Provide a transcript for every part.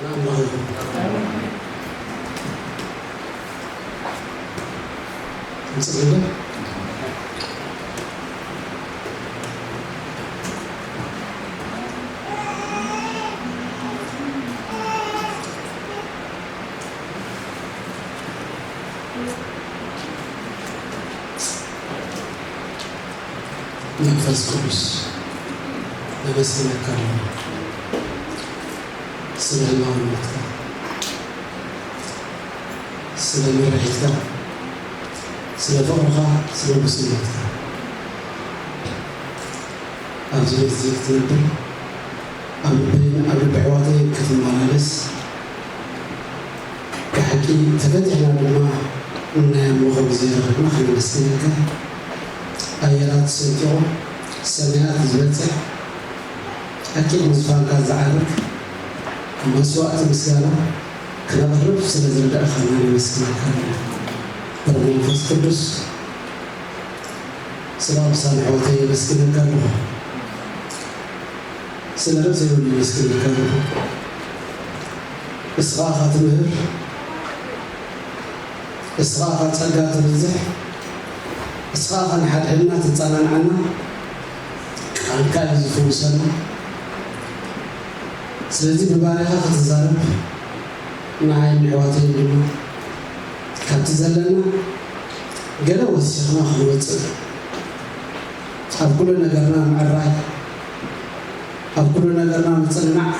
ንኣምላኽ ይኹን። ንጽሊ ዶ? መንፈስ ቅዱስ፣ ነመስግነካ ኣለና ስለ ህላውነትካ፣ ስለ ምርሒትካ፣ ስለ ፍቕርኻ፣ ስለ ብስለትካ። ኣብዚ ቤት እዚ ክትነብር፣ ኣብ ልበይን ኣብ ልቢ ኣሕዋተይን ክትመላለስ፣ ብሓቂ ተፈቲሕና ድማ ናይ ኣምልኾ ግዜ ረኺብና ከነመስግነካ፣ ኣየራት ሰንጢቑ ሰማያት ዝበጽሕ ሓቂ ንዝፋንካ ዝዓርግ መስዋእቲ ምስጋና ክነቕርብ ስለ ዝረዳእካና ነመስግነካ ኣለና። ብርሃን መንፈስ ቅዱስ ስለ ቅዱሳን ኣሕዋተይ የመስግነካ ኣለኹ። ስለ ርእሰይ እውን የመስግነካ ኣለኹ። እስኻ ኢኻ ትምህር፣ እስኻ ኢኻ ጸጋ ተብዝሕ፣ እስኻ ኢኻ ንሓድሕድና ተጸናንዓና፣ ቃልካ እዩ ዝፍውሰና። ስለዚ ብባርያኻ ክትዛረብ ንዓይን ንኣሕዋተይን ድማ ካብቲ ዘለና ገለ ወሲኽና ክንወጽእ፣ ኣብ ኩሉ ነገርና ምዕራይ፣ ኣብ ኩሉ ነገርና ምጽንናዕ፣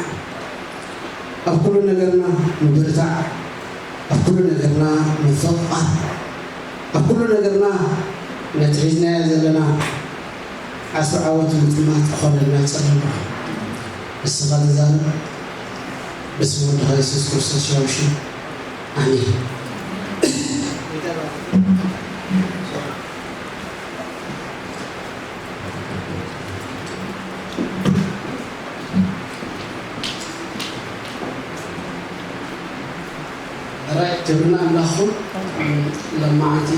ኣብ ኩሉ ነገርና ምብርታዕ፣ ኣብ ኩሉ ነገርና ምፍቕቓር፣ ኣብ ኩሉ ነገርና ነቲ ሒዝናዮ ዘለና ዓስቢ ዓወት ምጥማት ክኾነልና ይጸሊ ኣለኹ። ንስኻ ተዛረብ፣ ብስም ወድኻ የሱስ ክርስቶስ ሕያው ሽም፣ ኣሜን። ራይ ክብሪ ንኣምላኽ ይኹን። ሎማዓንቲ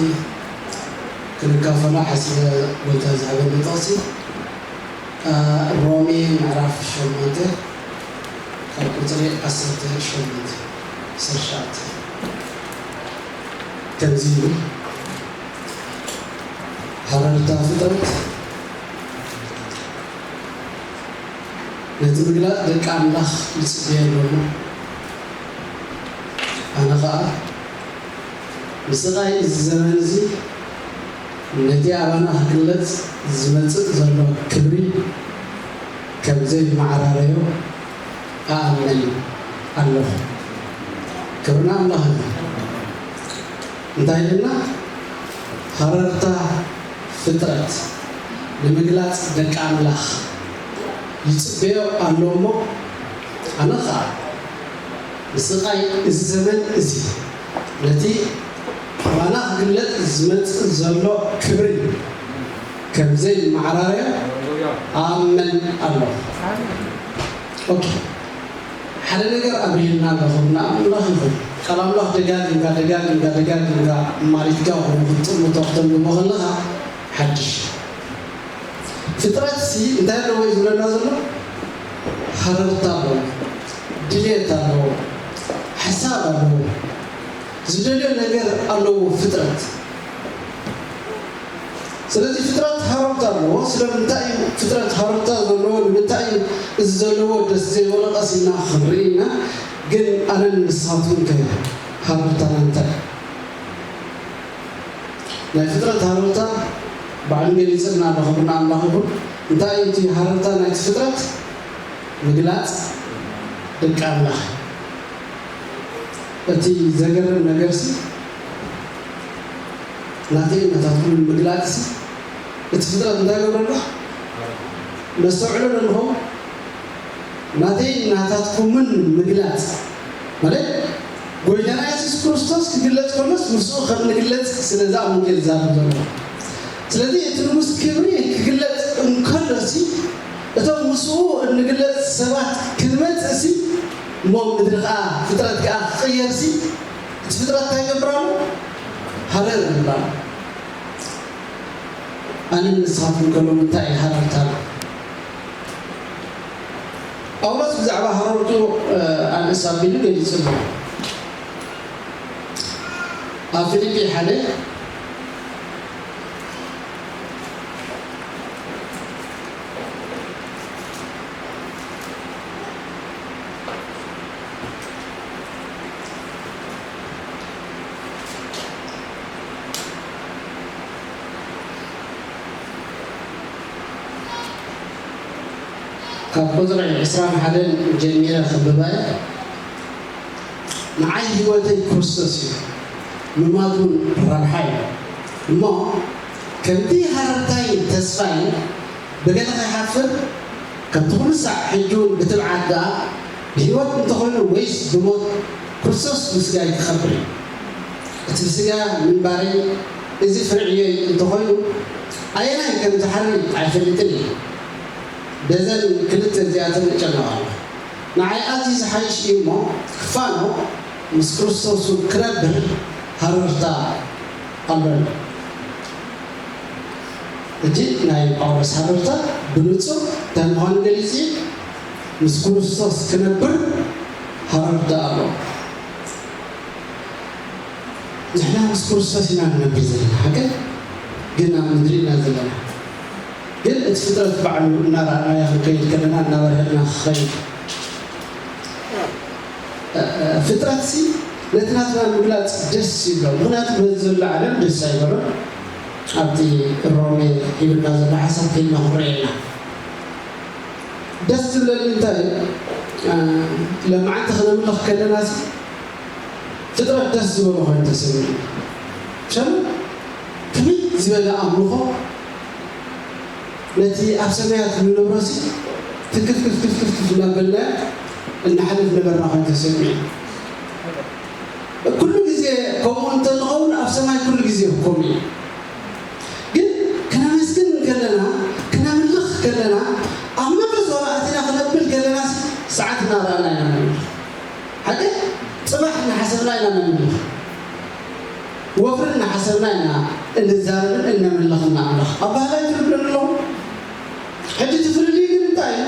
ክንካፈላ ሓሲበ ጎይታ ዝሃበኒ ጥቕሲ፣ እ፣ ሮሜ ምዕራፍ ሸሞንተ ካብ ቁጽሪ ዓሰርተ ሸሞንተ፣ ዓሰርተ ትሽዓተ ከምዚ ይብል፣ ሃረርታ ፍጥረት ነቲ ምግላጽ ደቂ ኣምላኽ ይጽበዮ ኣሎ እሞ፣ ኣነ ኸኣ ንስቓይ እዚ ዘመን እዚ ነቲ ኣባና ክግለጽ ዝመጽእ ዘሎ ክብሪ ከም ዘይመዓራረዮ እኣምን ኣለኹ። ክብሪ ንኣምላኽ ይኹን። እንታይ ኢልና? ሃረርታ ፍጥረት ንምግላጽ ደቂ ኣምላኽ ይጽበዮ ኣሎ እሞ፣ ኣነ ኸኣ ንስቓይ እዚ ዘመን እዚ ነቲ ኣባና ክግለጽ ዝመጽእ ዘሎ ክብሪ ከም ዘይመዓራረዮ ኣምን ኣለኹ። ኦኬ። ሓደ ነገር ኣብሪህልና ኣሎ፣ ክብሪ ንኣምላኽ ይኹን። ቃል ኣምላኽ ደጋጊምካ፣ ደጋጊምካ፣ ደጋጊምካ ማሪትካ፣ ከምኡ ክትጥምቶ፣ ክተንብቦ ከለኻ ሓድሽ። ፍጥረትሲ እንታይ ኣለዎ እዩ ዝብለና ዘሎ? ሃረርታ ኣለዎ፣ ድሌት ኣለዎ፣ ሓሳብ ኣለዎ፣ ዝደልዮ ነገር ኣለዎ ፍጥረት። ስለዚ ፍጥረት ሃረርታ ኣለዎ። ስለምንታይ እዩ ፍጥረት ሃረርታ ዘለዎ? ንምንታይ እዩ እዚ ዘለዎ ደስ ዘይበሎ? ቀስ ኢልና ክንርኢ ኢና። ግን ኣነን ንስኻትኩምከ ሃረርታና እንታይ? ናይ ፍጥረት ሃረርታ ባዕሉ ገሊጽልና ኣሎ፣ ክብሪ ንኣምላኽ ይኹን። እንታይ እዩ እቲ ሃረርታ ናይቲ ፍጥረት? ምግላጽ ደቂ ኣምላኽ። እቲ ዘገርም ነገርሲ፣ ናተይ ናታትኩምን ምግላጽሲ፣ እቲ ፍጥረት እንታይ ይገብረና? ነስተውዕሎ ዶ ንኸውን? ናተይ ናታትኩምን ምግላጽ ማለት፣ ጎይታና የሱስ ክርስቶስ ክግለጽ ከሎስ ምስኡ ከም ንግለጽ ስለ ዝኣምን እየ ዝዛረብ ዘለኹ። ስለዚ እቲ ንጉስ ክብሪ ክግለጽ እንከሎሲ፣ እቶም ምስኡ እንግለጽ ሰባት ክንመጽእሲ፣ እሞ ምድሪ ከኣ ፍጥረት ከኣ ክቕየርሲ፣ እቲ ፍጥረት እንታይ ይገብር ኣሎ? ሃረር ይብል ኣሎ። ኣነን ንስኻትኩም ከ ሎሚ እንታይ እዩ ሃረርታና? ጳውሎስ ብዛዕባ ሃረርቱ፣ እ፣ ኣነ ኣቢሉ ገሊጹ ኣሎ። ኣብ ፊልጲ ሓደ ካብ ቁጽሪ ዕስራን ሓደን ጀሚረ ከንብባ እየ። ንዓይ ህይወተይ ክርስቶስ እዩ፣ ምማት እውን ረብሓ እዩ። እሞ ከምቲ ሃረርታይ ተስፋይ ብገለ ከይሓፍር፣ ከምቲ ኩሉ ሳዕ ሕጂ እውን ብትብዓት ደኣ ብህይወት እንተኾይኑ ወይስ ብሞት፣ ክርስቶስ ብስጋይ ክኸብር እዩ። እቲ ብስጋ ምንባረይ እዚ ፍርዕዮይ እንተኾይኑ፣ ኣየናይ ከም ዝሓሪ ኣይፈልጥን እየ። በዘን ክልተ እዚኣተን እጨነቕ ኣለኹ። ንዓይ ኣዝዩ ዝሓይሽ እዩ እሞ ክፋኖ ምስ ክርስቶስ እውን ክነብር ሃረርታ ኣሎኒ። ሕጂ ናይ ጳውሎስ ሃረርታ ብንጹር እንታይ ምዃኑ ገሊጹ እዩ። ምስ ክርስቶስ ክነብር ሃረርታ ኣሎ። ንሕና ምስ ክርስቶስ ኢና ንነብር ዘለና፣ ሓቂ ግን ኣብ ምድሪ ኢና ዘለና። ግን እቲ ፍጥረት ባዕሉ እናረኣናዮ ክንከይድ ከለና እናበርሀልና ክኸይድ ፍጥረትሲ ነቲ ናትና ምግላጽ ደስ ይብሎ። ምኽንያቱ በዚ ዘሎ ዓለም ደስ ኣይበሎን። ኣብቲ ሮሜ ሂብና ዘሎ ሓሳብ ከይድና ክንሪኦ ኢና። ደስ ዝብለኒ እንታይ እዩ? እ፣ ለማዓንቲ ክነምልኽ ከለናሲ ፍጥረት ደስ ዝበሎ ኮይኑ ተሰሚዑ። ሸም ከመይ ዝበለ ኣምልኾ ነቲ ኣብ ሰማያት ንነብሮሲ ትክፍክፍክፍክፍ እናበልና እናሓልፍ ነበርና ኮይኑ ተሰሚዑ። ኩሉ ግዜ ከምኡ እንተንኸውን ኣብ ሰማይ ኩሉ ግዜ ከምኡ እዩ። ግን ክነመስግን ከለና፣ ክነምልኽ ከለና፣ ኣብ መንፈስ ወላ ኣቲና ክነብል ከለና ሰዓት እናረኣና ኢና ነምልኽ። ሓቂ ጽባሕ እናሓሰብና ኢና ነምልኽ። ወፍሪ እናሓሰብና ኢና እንዛረብን እነምልኽን ንኣምላኽ። ኣበሃላይ ትርድእኒ ኣለኹም? ሕጂ እቲ ፍልልይ ግን እንታይ እዩ?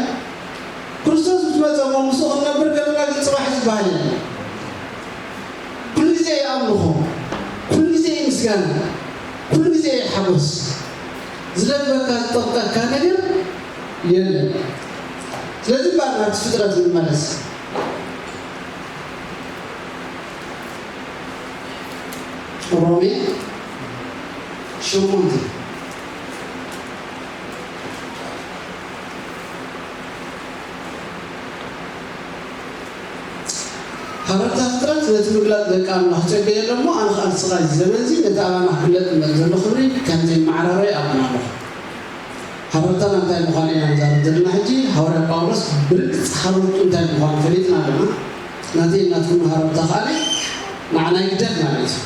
ክርስቶስ ምስ መጸ እሞ ምስኡ ክንነብር ከለና ግን ጽባሕ ዝበሃል የለን። ኩሉ ግዜ እዩ ኣምልኾ፣ ኩሉ ግዜ እዩ ምስጋና፣ ኩሉ ግዜ እዩ ሓጎስ። ዝደግመካ ዝጠብቀካ ነገር የለን። ስለዚ እምበኣር ናብቲ ፍጥረት ንመለስ። ሮሜ ሸሞንተ። ሃረርታ ፍጥረት ነቲ ምግላጽ ደቂ ኣምላኽ ጸገየ ኣሎ እሞ፣ ኣነ ኸኣ ንስኻ እዚ ዘመንዚ ነቲ ኣባና ክግለጽ እምበር ዘሎ ክብሪ ከም ዘይመዓራረዮ ኣምን ኣለኹ። ሃረርታና እንታይ ምዃኑ ኢና ንዛረብ ዘለና ሕጂ። ሃዋርያ ጳውሎስ ብርግጽ ሃረርቱ እንታይ ምዃኑ ፈሊጥና ኣለና። ናተይ ናትኩም ሃረርታ ከኣ ንዓና ይግደፍ ማለት እዩ።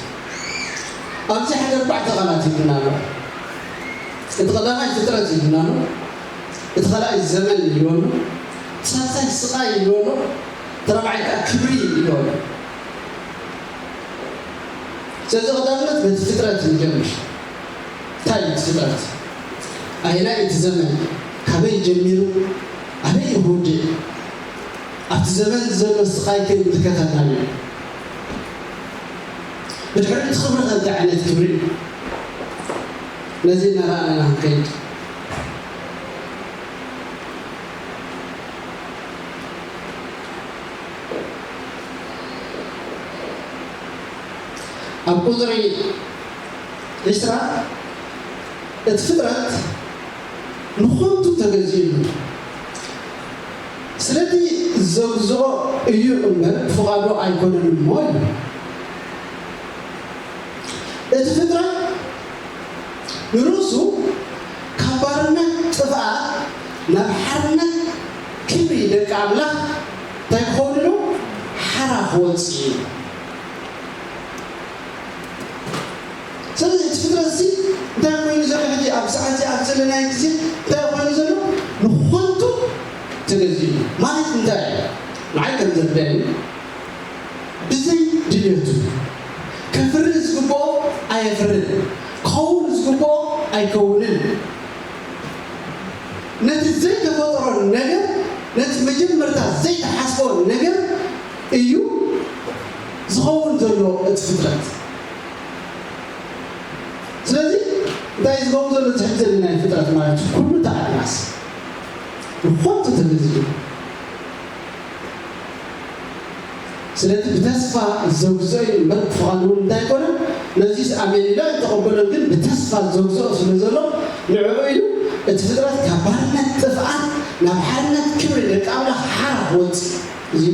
ኣብዚ ሓደ ኣርባዕተ ቃላት ይብልና ኣሎ። እቲ ቀዳማይ ፍጥረት ይብልና ኣሎ። እቲ ካልኣይ ዘመን ይብሎ ኣሎ። እቲ ሳልሳይ ስቓይ ይብሎ ኣሎ። እቲ ራብዓይ ከኣ ክብሪ ይብሎ ኣሎ። ስለዚ ቀዳምነት በቲ ፍጥረት ንጀምር። እንታይ እዩ እቲ ፍጥረት? ኣየናይ እቲ ዘመን? ካበይ ጀሚሩ ኣበይ ክውድእ? ኣብቲ ዘመን ዘሎ ስቓይ ከ ይምልከተና እዩ። ብድሕሪ እቲ ክብሪ ከ እንታይ ዓይነት ክብሪ? ነዚ እናረኣና ኢና ክንከይድ። ኣብ ቁጽሪ ዕስራ እቲ ፍጥረት ንኸንቱ ተገዚኡ ኣሎ። ስለቲ ዘግዝኦ እዩ እምበር ብፍቓዱ ኣይኮነን እሞ ኢሉ። እቲ ፍጥረት ንርእሱ ካብ ባርነት ጥፍኣት ናብ ሓርነት ክብሪ ደቂ ኣምላኽ እንታይ ክኸውን ኢሉ? ሓራ ክወጽእ እዩ። ስለዚ እቲ ፍጥረትሲ እንታይ ኮይኑ ዘሎ? ሕጂ ኣብ ሰዓት እዚ ኣብ ዘለናዮ ግዜ እንታይ ኮይኑ ዘሎ? ንኾንቱ ተገዚኡ ማለት እንታይ እዩ? ንዓይ ከም ዝርዳእኒ ብዘይ ድልየቱ ከፍሪ ዝግብኦ ኣየፍርን፣ ክኸውን ዝግብኦ ኣይከውንን። ነቲ ዘይተፈጥሮ ነገር፣ ነቲ መጀመርታ ዘይተሓስቦ ነገር እዩ ዝኸውን ዘሎ እቲ ፍጥረት። ስለዚ እንታይ ዝኸውን ዘሎ? ትሕቲ ዘሎ ናይ ፍጥረት ማለት ኩሉ እቲ ኣድማስ ንኾንቱ ትልዝ እዩ። ስለዚ ብተስፋ ዘግዝኦ እዩ እምበር ብፍቓዱ እውን እንታይ ኣይኮነን። ነዚስ ኣሜን ኢሉ ኣይተቐበሎን፣ ግን ብተስፋ ዘግዝኦ ስለ ዘሎ ንዕኡ ኢሉ እቲ ፍጥረት ካብ ባርነት ጥፍኣት ናብ ሓርነት ክብሪ ደቂ ኣምላኽ ሓራ ክወፅእ እዚ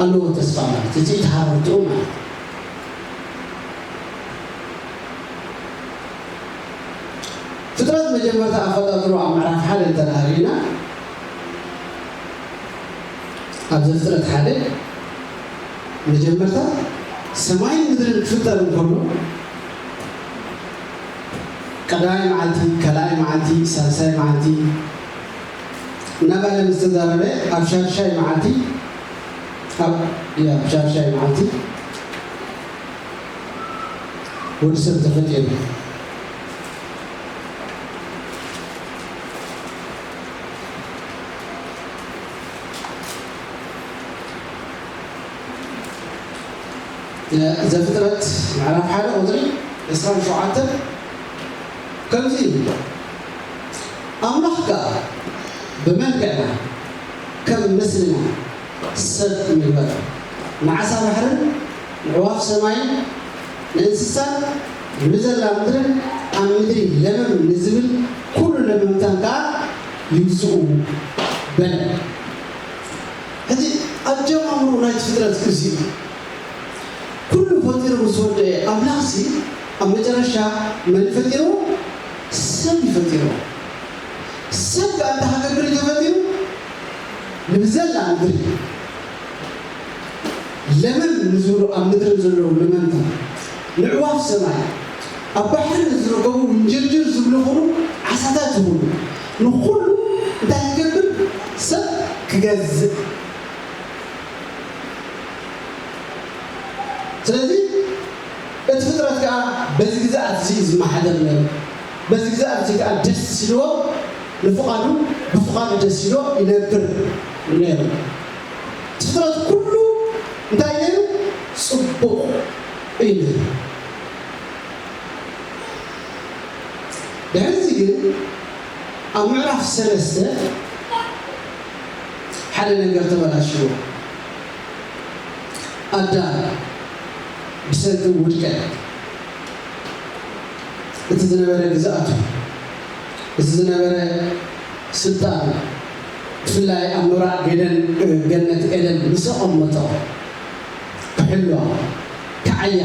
ኣለዎ ተስፋ ማለት እቲ ተሃረትኡ ማለት ፍጥረት መጀመርታ ኣፈጣጥሮ ኣብ ምዕራፍ ሓደ እንተዳሃሪና ኣብ ዘፍጥረት ሓደ መጀመርታ ሰማይን ምድርን ክፍጠር እንከሎ ቀዳማይ መዓልቲ፣ ካልኣይ መዓልቲ፣ ሳልሳይ መዓልቲ እናባለ ምስ ተዛረበ ኣብ ሻድሻይ መዓልቲ ኣብ ኣብ ሻድሻይ መዓልቲ ወዲ ሰብ ተፈጢሩ። ዘፍጥረት ምዕራፍ ሓደ ቁፅሪ ዕስራን ሸውዓተን ከምዚ ይብል፣ ኣምላኽ ከኣ ብመልክዕና ከም ምስልና ሰብ ንግበር፣ ንዓሳ ባሕርን ንዕዋፍ ሰማይን ንእንስሳን ንዘላ ምድርን ኣብ ምድሪ ለመም ንዝብል ኩሉ ለመምታን ከኣ ይውፅኡ በለ። ሕጂ ኣጀማምሩ ናይቲ ፍጥረት እዚ እዩ። ኩሉ ፈጢሩ ምስ ወደአ ኣምላኽሲ ኣብ መጨረሻ መን ፈጢርዎ? ሰብ እዩ ፈጢርዎ። ሰብ ከኣ እንታይ ክገብር እዩ ተፈጢሩ? ንብዘላ ምድሪ ለመም ንዝብሉ ኣብ ምድሪ ዘለዉ ለመምታት፣ ንዕዋፍ ሰማይ፣ ኣብ ባሕሪ ንዝርከቡ ውንጅርጅር ዝብሉ ይኹኑ ዓሳታት ይኹኑ ንኹሉ እንታይ ክገብር? ሰብ ክገዝእ። ስለዚ እቲ ፍጥረት ከኣ በዚ ግዝኣት እዚ እዩ ዝመሓደር ነይሩ። በዚ ግዝኣት እዚ ከኣ ደስ ኢልዎ ንፍቓዱ ብፍቓዱ ደስ ኢልዎ ይነብር ነይሩ። እቲ ፍጥረት ኩሉ እንታይ ነይሩ? ጽቡቕ እዩ ነይሩ። ድሕሪ እዚ ግን ኣብ ምዕራፍ ሰለስተ ሓደ ነገር ተበላሽዎ። ኣዳም ብሰንኪ ውድቀት እቲ ዝነበረ ግዝኣቱ፣ እቲ ዝነበረ ስልጣኑ፣ ብፍላይ ኣብ ምብራቕ ገደን-፣ ገነት ኤደን ምስ ኣቐመጦ፣ ክሕልዋ፣ ክዓያ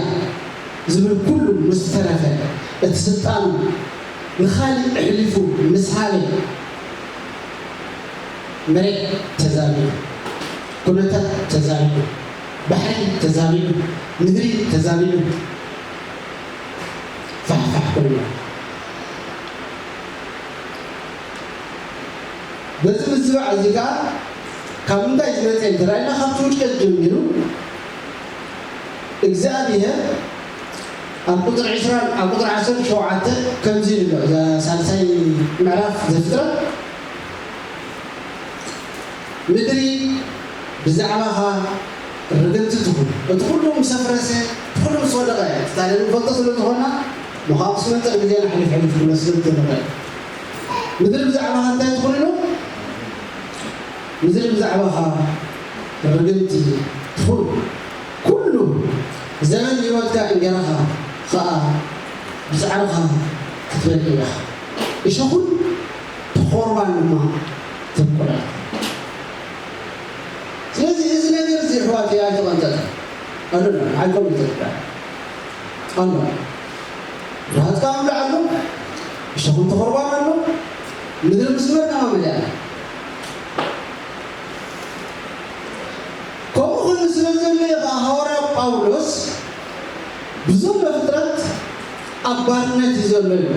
ዝብል ኩሉ ምስ ተረፈ፣ እቲ ስልጣኑ ንኻልእ ኣሕሊፉ ምስ ሃበ፣ መሬት ተዛቢዑ፣ ኩነታት ተዛቢዑ፣ ባሕሪ ተዛቢዑ፣ ምድሪ ተዛቢዑ፣ ፋሕፋሕ ኮይኑ። በዚ ምዝባዕ እዚ ከኣ ካብ ምንታይ ዝመጸ እንተ ራእይና፣ ካብቲ ውድቀት ጀሚሩ እግዚኣብሔር ኣብ ቁጽሪ ዕስራን ኣብ ቁጽሪ ዓሰርተ ሸውዓተ ከምዚ ይብል ኣሎ። እዛ ሳልሳይ ምዕራፍ ዘፍጥረት፣ ምድሪ ብዛዕባኻ ርግምቲ ትኹን። እቲ ኩሉ ምስ ኣፍረሰ፣ እቲ ኩሉ ምስ ወደቐ፣ እቲ ታሪኽ ንፈልጦ ስለ ዝኾና፣ ምዃኑ ምስ መጸ ግዜና ሕልፍ ሕልፍ ክብሎ ስለ ዝጀመረ። ምድሪ ብዛዕባኻ እንታይ ትኹን ኢሉ? ምድሪ ብዛዕባኻ ርግምቲ ትኹን። ኩሉ ዘመን ህይወትካ እንጀራኻ ኸኣ ብጻዕርኻ ክትበልዕ ኢኻ። እሾኽን ተኾርባን ድማ ተብቁላ። ስለዚ እዚ ነገር እዚ ኣሕዋተይ ኣይተቐንጠጠን። ኣሉና፣ ንዓይኮም ይተርዳ። ኣሎ። ብርሃጽካ ምብላዕ ኣሎ። እሾኽን ተኾርባን ኣሎ። ምድሪ ምስ መርናማ መሊኣ ኣላ። ከምኡ ኮይኑ ስለ ዘሎ እዩ ኸዓ ሃዋርያ ጳውሎስ ብዘሎ ፍጥረት ኣብ ባርነት እዩ ዘሎ ኢሉ።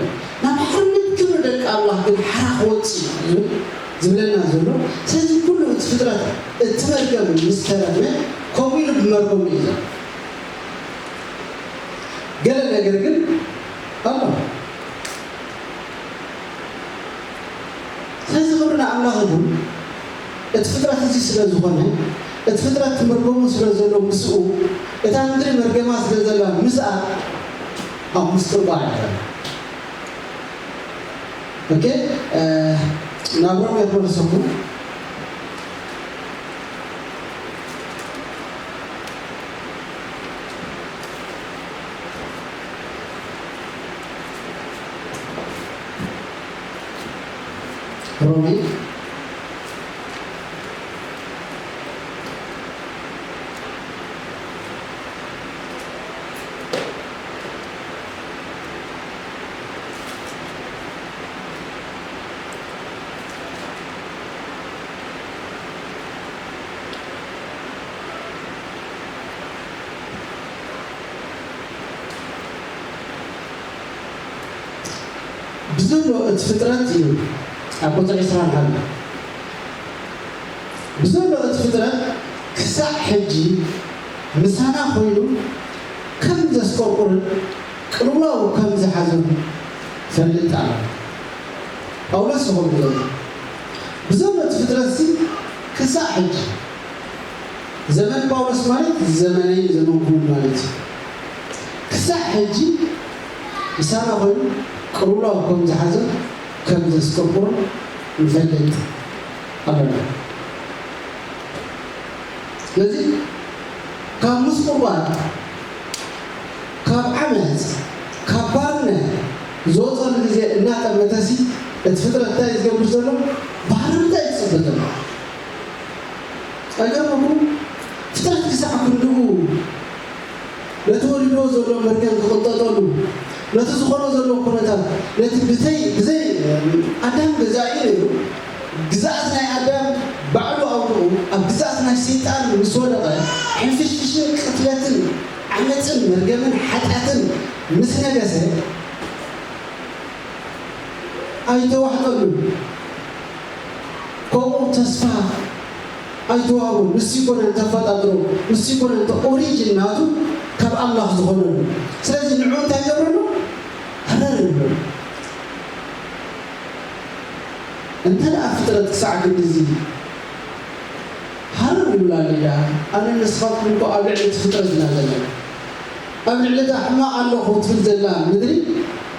ናብ ሓርነት ክብሪ ደቂ ኣምላኽ ግን ሓራ ክወጽእ እዩ ዝብል፣ ዝብለና ዘሎ። ስለዚ ኩሉ እቲ ፍጥረት እቲ መርገም ምስ ተረግመ ከምኡ ኢሉ ብመርገሙ እዩ ዘሎ። ገለ ነገር ግን ኣሎ። ስለዚ ክብሪ ንኣምላኽ ይኹን። እቲ ፍጥረት እዚ ስለ ዝኾነ እቲ ፍጥረት ትምርገሙ ስለ ዘሎ ምስኡ፣ እታ ምድሪ መርገማ ስለ ዘላ ምስኣ፣ ኣብ ምስጢር ጓዕ ይበል። ኦኬ፣ እ፣ ናብ ሮሜ ክመልሰኩም። ሮሜ ብዘሎ እቲ ፍጥረት እዩ ኣብ ቁፅሪ ዕስራን ሓደን። ብዘሎ እቲ ፍጥረት ክሳዕ ሕጂ ምሳና ኮይኑ ከም ዘስቆርቁርን ቅልውላው ከም ዝሓዞን ፈልጥ ኣሎ። ጳውሎስ ይኸውን ዘሎ። ብዘሎ እቲ ፍጥረት ሲ ክሳዕ ሕጂ ዘመን ጳውሎስ ማለት ዘመነይ ዘመንኩም ማለት እዩ። ክሳዕ ሕጂ ምሳና ኮይኑ ቅልውላው ከም ዝሓዞን ከም ዘስቆርቁርን ንፈልጥ ኣለና። ስለዚ ካብ ምስቁርባን ካብ ዓመፅ ካብ ባርነት ዝወፀሉ ግዜ እናጠመተሲ እቲ ፍጥረት እንታይ ዝገብር ዘሎ? ባርነት እዩ ዝፅበ ዘሎ። ኣይገርመኩም? ፍጥረት ክሳዕ ክንድኡ ነቲ ወሪድዎ ዘሎ መርገም ክቕንጠጠሉ፣ ነቲ ዝኾኖ ዘሎ ኩነታት፣ ነቲ ብዘይ ብዘይ ኣዳም ገዛኢ ነይሩ፣ ግዝኣት ናይ ኣዳም ባዕሉ ኣውድቑ ኣብ ግዝኣት ናይ ሰይጣን ምስ ወደቐ፣ ሕንፍሽፍሽን ቅትለትን ዓመፅን መርገምን ሓጢኣትን ምስ ነገሰ፣ ኣይተዋሕጠሉን። ከምኡ ተስፋ ኣይተዋህቦን። ንሱ ይኮነ ተፈጣጥሮ፣ ንሱ ይኮነ እቲ ኦሪጅን ናቱ ካብ ኣምላኽ ዝኾነሉ። ስለዚ ንዑ እንታይ ገብረሉ? ሃረር ይብለሉ። እንተ ደኣ ፍጥረት ክሳዕ ክንድዚ ሃረር ይብላሉ ኢላ፣ ኣነ ንስኻትኩም እኮ ኣብ ልዕሊ እቲ ፍጥረት ኢና ዘለና። ኣብ ልዕሊ እታ ሕማቕ ኣለኹ ትብል ዘላ ምድሪ፣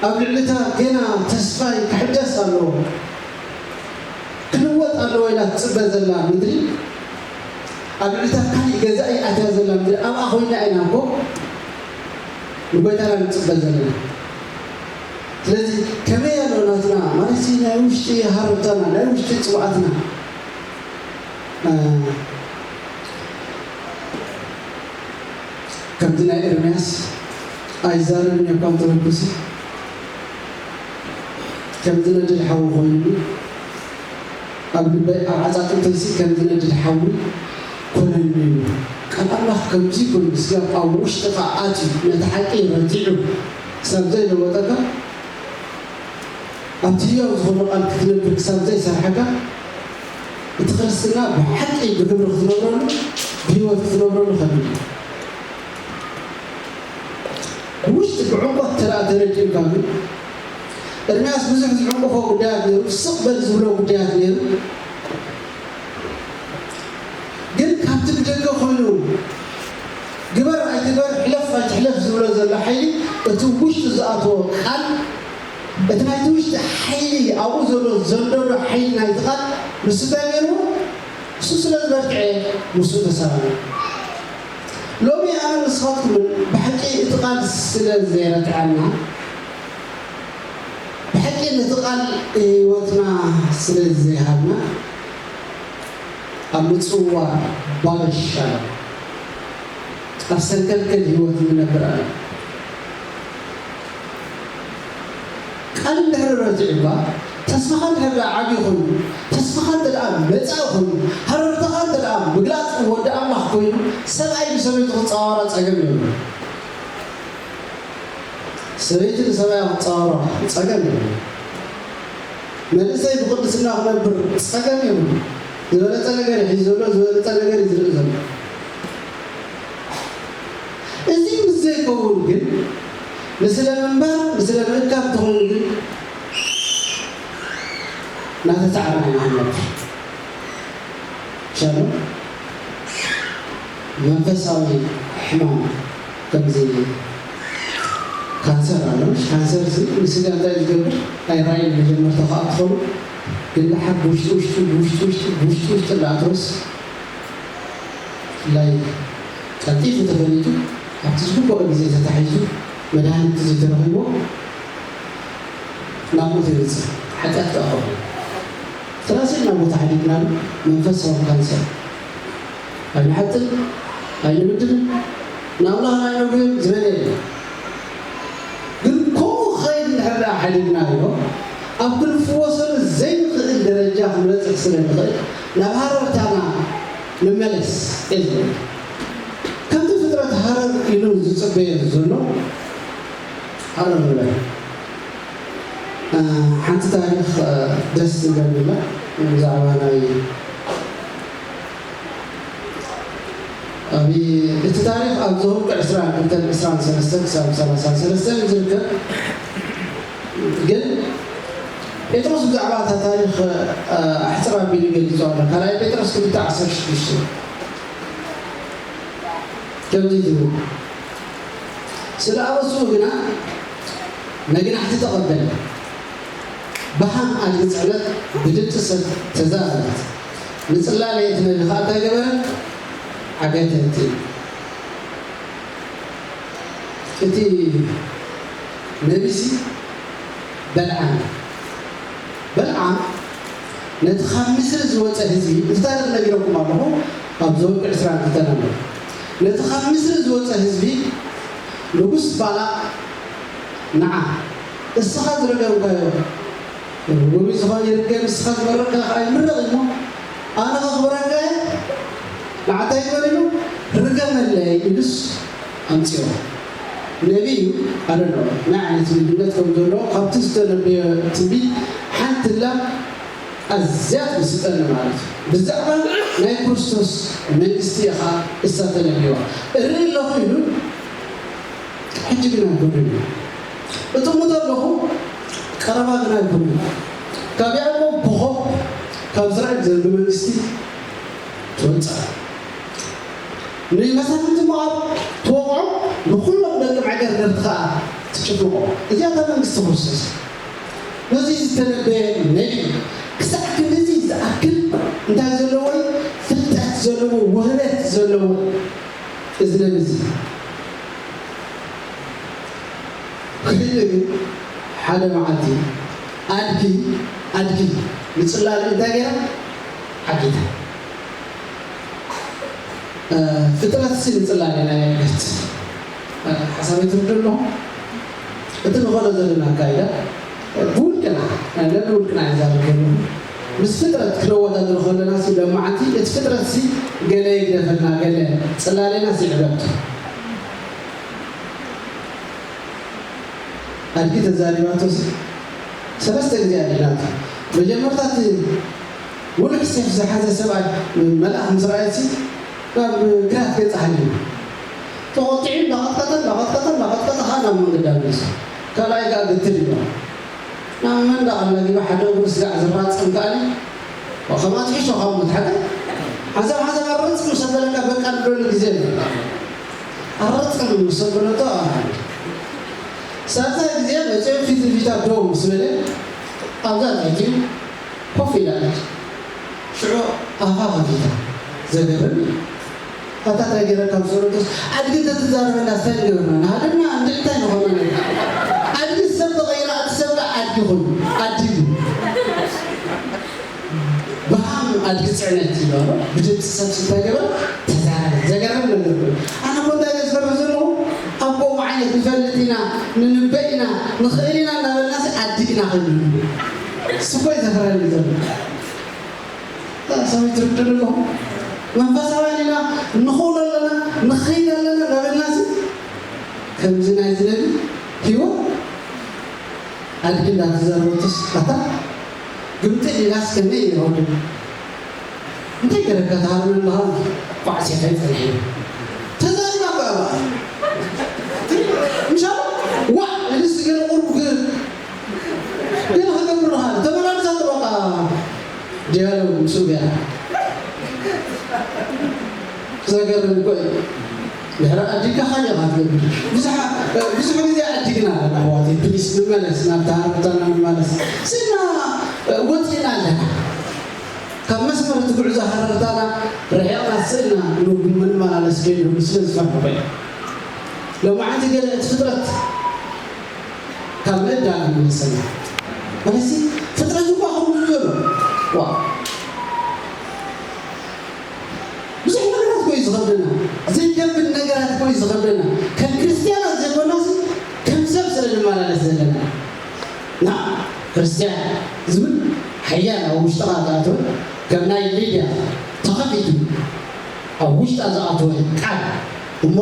ኣብ ልዕሊ እታ ገና ተስፋይ ክሕደስ ኣለዎ፣ ክልወጥ ኣለዎ ኢላ ትጽበ ዘላ ምድሪ፣ ኣብ ልዕሊ እታ ካሊእ ገዛኢ ኣትያ ዘላ ምድሪ፣ ኣብኣ ኮይና ኢና እኮ ንጎይታና ንጽበ ዘለና። ስለዚ ከመይ ኣሎ ናትና ማለት ናይ ውሽጢ ሃረርታና፣ ናይ ውሽጢ ጽውዓትና፣ እ፣ ከምዚ ናይ ኤርምያስ ኣይዛረብን እየ እኳ እንተበልኩሲ፣ ከም ዝነድድ ሓዊ ኮይኑኒ፣ ኣብ ልበይ፣ ኣብ ዓጻጽምተይሲ ከም ዝነድድ ሓዊ ኮነኒ እዩ። ቃል ኣምላኽ ከምዚ ኮይኑ፣ ስጋብ ኣብ ውሽጥኻ ኣትዩ፣ ነቲ ሓቂ ረቲዑ ክሳብ ዘይለወጠካ፣ ኣብቲ ህያው ዝኾነ ቃል ክትነብር ክሳብ ዘይሰርሐካ፣ እቲ ክርስትና ብሓቂ ብግብሪ ክትነብረሉ፣ ብህይወት ክትነብረሉ ከቢድ እዩ። ብውሽጢ ብዕምቆት እንተ ደኣ ተረዲእካ ግን፣ ኤርምያስ ብዙሕ ዝዕንቅፎ ጉዳያት ነይሩ፣ ስቕ በል ዝብሎ ጉዳያት ነይሩ። ግን ካብቲ ብደገ ኮይኑ ግበር ኣይትግበር፣ ሕለፍ ኣይትሕለፍ ዝብሎ ዘሎ ሓይሊ፣ እቲ ውሽጡ ዝኣተዎ ቃል፣ እቲ ናይቲ ውሽጢ ሓይሊ፣ ኣብኡ ዘሎ ዘንደዶ ሓይሊ ናይቲ ቃል፣ ንሱ እንታይ ገይርዎ? ንሱ ስለ ዝበርትዐ፣ ንሱ ተሰላመ። ሎሚ ኣነ ንስኻትኩምን ብሓቂ እቲ ቃል ስለ ዘይረትዐና፣ ብሓቂ ነቲ ቃል ህይወትና ስለ ዘይሃብና፣ ኣብ ምጽዋር ባበሻ፣ ኣብ ሰንከልከል ህይወት ንነብር ኣለና። ቃል እንድሕር ረቲዑ እባ፣ ተስፋኻ እንድሕር ደኣ ዓብዪ ኮይኑ፣ ተስፋኻ እንተ ደኣ መጻኢ ኮይኑ፣ ሃረርታኻ እንተ ደኣ ምግላጽ ወዲ ኣምላኽ ኮይኑ፣ ሰብኣይ ንሰበይቱ ክጻወራ ጸገም የብሉን። ሰበይቲ ንሰብኣያ ክትጻወሮ ጸገም የብሉን። መንእሰይ ብቕድስና ክነብር ጸገም የብሉን። ዝበለጸ ነገር እዩ ሒዙ ዘሎ፣ ዝበለጸ ነገር እዩ ዝርኢ ዘሎ። እዚ ምስ ዘይከውን ግን፣ ንስለ ምንባር፣ ንስለ ምእካብ ተኾይኑ ግን፣ እናተጻዕርና ኢና ንነብር። ሻሎም። መንፈሳዊ ሕማም ከምዚ ካንሰር ኣሎ። ካንሰር እዚ ንስጋ እንታይ ዝገብር ኣይራእይን። መጀመርታ ከዓ ትኾኑ ግን ድሓር ብውሽጢ ውሽጢ ብውሽጢ ውሽጢ ብውሽጢ ውሽጢ እንዳኣተወስ ብፍላይ ቀልጢፉ ተፈሊጡ ኣብቲ ዝግበኦ ግዜ ተታሒዙ መድሃኒት ዘይተረኺቦ ናብ ሞት ይበፅሕ። ሓጢኣት ከዓ ኾነ ስለዚ ናብ ቦታ ሓዲግና መንፈሳዊ ካንሰር ኣይንሓጥን፣ ኣይንብድልን፣ ንኣምላኽና ኣይነጉህን ዝበለ የለን። ግን ከምኡ ክኸይድ እንድሕር ደኣ ሓዲግናዮ፣ ኣብ ክንፍወሰሉ ዘይንኽእል ደረጃ ክንበጽሕ ስለ ንኽእል፣ ናብ ሃረርታና ንመለስ እየ ዝብል። ከምቲ ፍጥረት ሃረር ኢሉ ዝጽበየሉ ዘሎ ሃረር ንበል። ሓንቲ ታሪኽ ደስ ዝብል ብዛዕባ ናይ ኣብ እቲ ታሪኽ ኣብ ዘኍልቁ ዕስራን ክልተን ዕስራን ሰለስተን ክሳብ ሰላሳን ሰለስተን ዝርከብ ግን ጴጥሮስ ብዛዕባ እታ ታሪኽ ኣሕፅር ኣቢሉ ገሊፁ ኣሎ። ካልኣይ ጴጥሮስ ክልተ ዓሰርተ ሽዱሽተ ከምዚ ትብል ስለ ኣበስኡ ግና መግናሕቲ ተቐበለ። ብሃም ኣድጊ ጽዕነት ብድምጺ ሰብ ተዛረበት። ንጽላለ እቲ ነቢ ኸኣ እንታይ ገበረ? ዓገተት። እቲ ነቢሲ በልዓም በልዓም ነቲ ካብ ምስሪ ዝወጸ ህዝቢ፣ እዚ ታሪኽ ነጊረኩም ኣለኹ፣ ኣብ ዘውልቂ ዕስራን ክልተን ኣሎ። ነቲ ካብ ምስሪ ዝወጸ ህዝቢ ንጉስ ባላቕ ንዓ እስኻ ዝረገምካዮ ርጉም እዩ ዝኾነ ይርገም፣ እስኻ ዝበረካ ከዓ ይምረቕ እሞ ኣነ ከኽብረካ እየ። ንዓታይ ዝበሪሉ ርገመለይ ኢሉስ ኣምፅኦ። ነቢዩ ኣደሎ ናይ ዓይነት ምንነት ከም ዘሎ ካብቲ ዝተነበየ ትንቢት ሓንቲ ላም ኣዝያ ትምስጠኒ ማለት እዩ። ብዛዕባ ናይ ክርስቶስ መንግስቲ ኢኻ እሳ ተነቢዋ እርኢ ኣለኹ ኢሉ ሕጂ ግን ኣይኮነን እዩ። እጥምቶ ኣለኹ ቀረባ ግን ኣይኮነን። ካብ ያዕቆብ ኮኾብ ካብ እስራኤል ዘሎ መንግስቲ ትወፅእ። ንመሳፍንቲ ሞኣብ ትወቕዖ፣ ንኹሎም ደቂ መዕገር ነርቲ ኸኣ ትጭፍልቖ። እዚኣ እታ መንግስቲ ክርስቶስ። ነዚ ዝተነበየ ነቢ ክሳዕ ክንድዚ ዝኣክል እንታይ ዘለዎ ፍልጠት ዘለዎ ውህበት ዘለዎ እዚ ነቢ እዚ ክህሉ ግን ሓደ መዓልቲ ኣድጊ ኣድጊ ንፅላለ እንታይ ገይራ ዓጊታ። ፍጥረት ሲ ንፅላለ ናይ ዕለት ሓሳብ ትርዱ ኣለኹ። እቲ ንኸዶ ዘለና ኣካይዳ ብውልቅና ነንውልቅና ይዛረብ ዘለኹ። ምስ ፍጥረት ክነወዳድሮ ከለና ሲ ለማዓንቲ እቲ ፍጥረት ሲ ገለ ይግደፈልና ገለ ፅላለና ሲ ዕበቱ ኣድጊ ተዛሪባቶ ሲ ሰለስተ ግዜ ኣዲናቶ። መጀመርታ እቲ ውሉሕ ሴፍ ዝሓዘ ሰብኣይ መልኣኽ ምስ ረኣየሲ ካብ ግራት ገጻ ሓሊፉ ተቖጢዑ እንዳቐጥቀጠ እንዳቐጥቀጠ እንዳቐጥቀጠ ከዓ ናብ መንገዳ መሊሱ። ካልኣይ ከዓ ግትር ኢሉ ናብ መንደቕ ኣላጊባ ሓደ እግሩ ስጋዕ ዝራጸም ከኣኒ ወኸማት ሒሾ ካብ መትሓተ ሓሳብ ሓሳብ ኣረጽም ሰበለካ በቃ ንደሉ ግዜ ኣረጽም ሰበለቶ ኣሃ ሳዛ ግዜ መፅዮ ፊት ንፊታ ደው ምስ በለ ኣብዛ ትሕቲ ኮፍ ኢላ ኣለች። ሽዑ ኣፋ ከፊታ ዘገርም እዩ። ኣታ እንታይ ገይረ ካብ ሰረቶስ ኣድጊ እንተትዛረበና እንታይ ንገብርና ንሃደምና እንዲ እንታይ ንኾኖ ነገር ኣድጊ ሰብ ተቐይራ እቲ ሰብ ከ ኣድጊ ኹን ኣድጊ ብሃም ኣድጊ ፅዕነት ይበሎ ብድምፂ ሰብ እንታይ ገበረ ተዛረበ። ዘገርም ነገር ኮይኑ ኣነ ኮ እንታይ ዘዝፈርህ ዘለኹ ኣብ ከምኡ ዓይነት ንፈልጥ ኢና ንንበእ ኢና ንኽእል ኢና እናበልናሲ ኣድጊ ኢና ከይዱ ስኮይ ዘፍረኒ ዘሎ ሰበይ ትርድን ኣለኹ መንፈሳውያን ኢና ንኽእል ኣለና ንኽይድ ኣለና እናበልናሲ ከምዚ ናይ ዝነቢ ህይወት ኣድጊ እንዳተዛረበትስ ኣታ ግምጥል ኢላስ ከመይ ይኸውን እንታይ ገረካ ትሃርመኒ ኣለኻ ኳዕሲ ከይፀንሐ ተዛሪባ እኮ እያ በዓል ምሻ ዋዕ ንስ ገለ ቁሩብ ግን ገለ ክገብር ኣለኻ ተመላልሳቶ በቃ ዲያሎግ ምስኡ ገይራ ዘገርም እኮ እዩ። ድሕሪ ዓዲግካ ካልእ ኢኻ ትገብር። ብዙሕ ብዙሕ ግዜ ዓዲግና ኣለና ኣሕዋተይ፣ ፕሊስ ንመለስ፣ ናብታ ሃረርታና ንመለስ። ስና ወፂእና ኣለና ካብ መስመር እቲ ጉዕዞ ሃረርታና፣ ርሒቕና ስእልና ንመላለስ ከይዱ ስለ ዝፈርሑ ኮይኑ። ሎማዓንቲ ገለ እቲ ፍጥረት ካብ ምእዳብ ይመሰና። ማለት ፍጥረት እኳ ከምኡ ዘሎ ዋ ብዙሕ ነገራት ኮዩ ዝኸብደና፣ ዘይከብድ ነገራት ኮዩ ዝኸብደና። ከም ክርስትያናት ዘይኮናስ ከም ሰብ ስለ ንመላለስ ዘለና። ና ክርስትያን ዝብል ሓያል ኣብ ውሽጥኻ ዝኣተወ፣ ከም ናይ ሊድያ ተኸፊቱ ኣብ ውሽጣ ዝኣተወ ቃል እሞ፣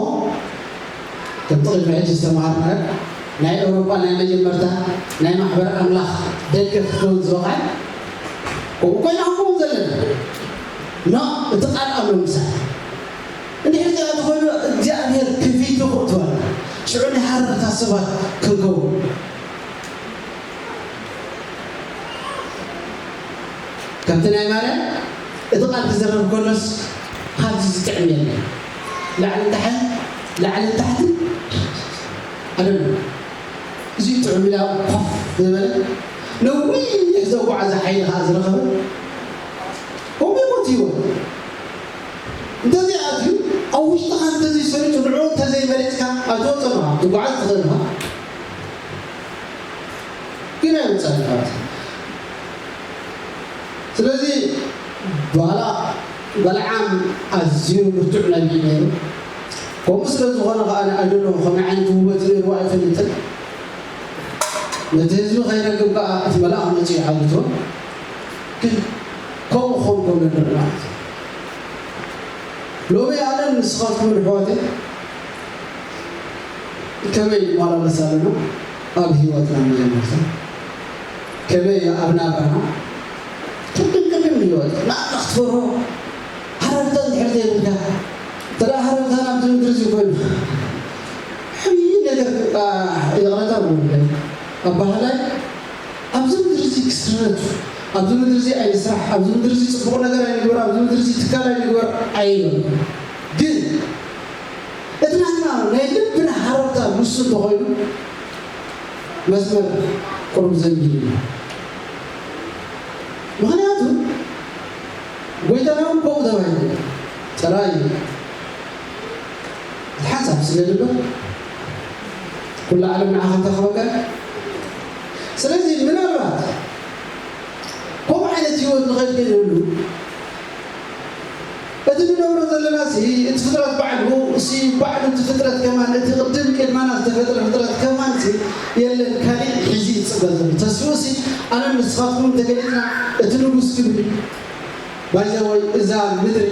ከምቲ ቅድሚ ሕጂ ዝተምሃርናዮ፣ ናይ ኤውሮጳ ናይ መጀመርታ ናይ ማሕበር ኣምላኽ ደገፍ ክትከውን ዝበቕዐ፣ ከምኡ ኮይና ክንከውን ዘለና። ኖ፣ እቲ ቃል ኣሎ ምሳሌ። እንድሕር እዚኣ ዝኾነ እግዚኣብሔር ክፊቱ ክእትወና፣ ሽዑ ናይ ሃረርታ ሰባት ክንከውን። ከምቲ ናይ ማርያም እቲ ቃል ክዝረብ ከሎስ፣ ካብዚ ዝጥዕም የለን። ላዕልን ታሕን፣ ላዕልን ታሕትን ኣደም። እዚ ጥዑም ኢላ ኮፍ ዝበለ፣ ነዊሕ ዘጓዓዘ ሓይሊ ኸዓ ዝረኸበ፣ ከምኡ ይሞት ህይወት። እንተዘይኣትዩ፣ ኣብ ውሽጥኻ እንተዘይሰሪጹ፣ ንዕኡ እንተዘይመሪጽካ፣ ኣይትወጽኦን ኢኻ፣ ትጓዓዝ ትኽእል ኢኻ። ግን ኣይወጽኣን ኢኻ። ስለዚ ባላ-፣ በለዓም ኣዝዩ ብርቱዕ ነቢይ ነይሩ። ከምኡ ስለ ዝኾነ ኸዓ፣ ንኣይ ዶንት ኖው ከመይ ዓይነት ውበት ነይርዎ ኣይፈልጥን። ነቲ ህዝቢ ከይረግም ከኣ እቲ መልኣኽ መጺኡ ሓዊስዎ። ግን ከምኡ ክኸውን ከሎ ንርኢ ማለት እዩ። ሎሚ ኣነን ንስኻትኩምን ኣሕዋተይ ከመይ ንመላለስ ኣለና? ኣብ ህይወትና መጀመርታ ከመይ ኣብ ናብራና ቅድም ቅድም ህይወት ንኣምላኽ ትፈርሆ ሃረርታ እንድሕር ዘይብልካ፣ እንተ ደኣ ሃረርታ ናብዚ ምድሪ እዚ ኮይኑ፣ ዓብዪ ነገር፣ አ፣ ይቕረታ ብወለይ ኣባህላይ፣ ኣብዚ ምድሪ እዚ ክስረት፣ ኣብዚ ምድሪ እዚ ኣይንስራሕ፣ ኣብዚ ምድሪ እዚ ጽቡቕ ነገር ኣይንግበር፣ ኣብዚ ምድሪ እዚ ትካል ኣይንግበር ኣይበሉ። ግን እቲ ናትና ናይ ልብና ሃረርታ ንሱ እንተኾይኑ፣ መስመር ቁሩብ ዘንጊሉ እዩ። ምኽንያቱ፣ ጎይታና እውን ከምኡ ተባሂሉ፣ "ጸላኢ ሓንሳብ ስለ ዝብል፣ ኩላ ዓለም ንዓኻ ተኽበካ." ስለዚ፣ ምናልባት ከምኡ ዓይነት ህይወት ንኽእል ከይህሉ፣ እቲ ንነብሮ ዘለና ሲ፣ እቲ ፍጥረት ባዕሉ ሲ፣ ባዕሉ እቲ ፍጥረት ከማን፣ እቲ ቅድም ቅድማና ዝተፈጥረ ፍጥረት ከማን ሲ፣ የለን፣ ካሊእ ሕዚ ይጽበ ዘሎ ተስፍኡ ሲ፣ ኣነ ንስኻትኩም እንተገሊጽና፣ እቲ ንጉስ ክብል፣ ባይዘወይ፣ እዛ ምድሪ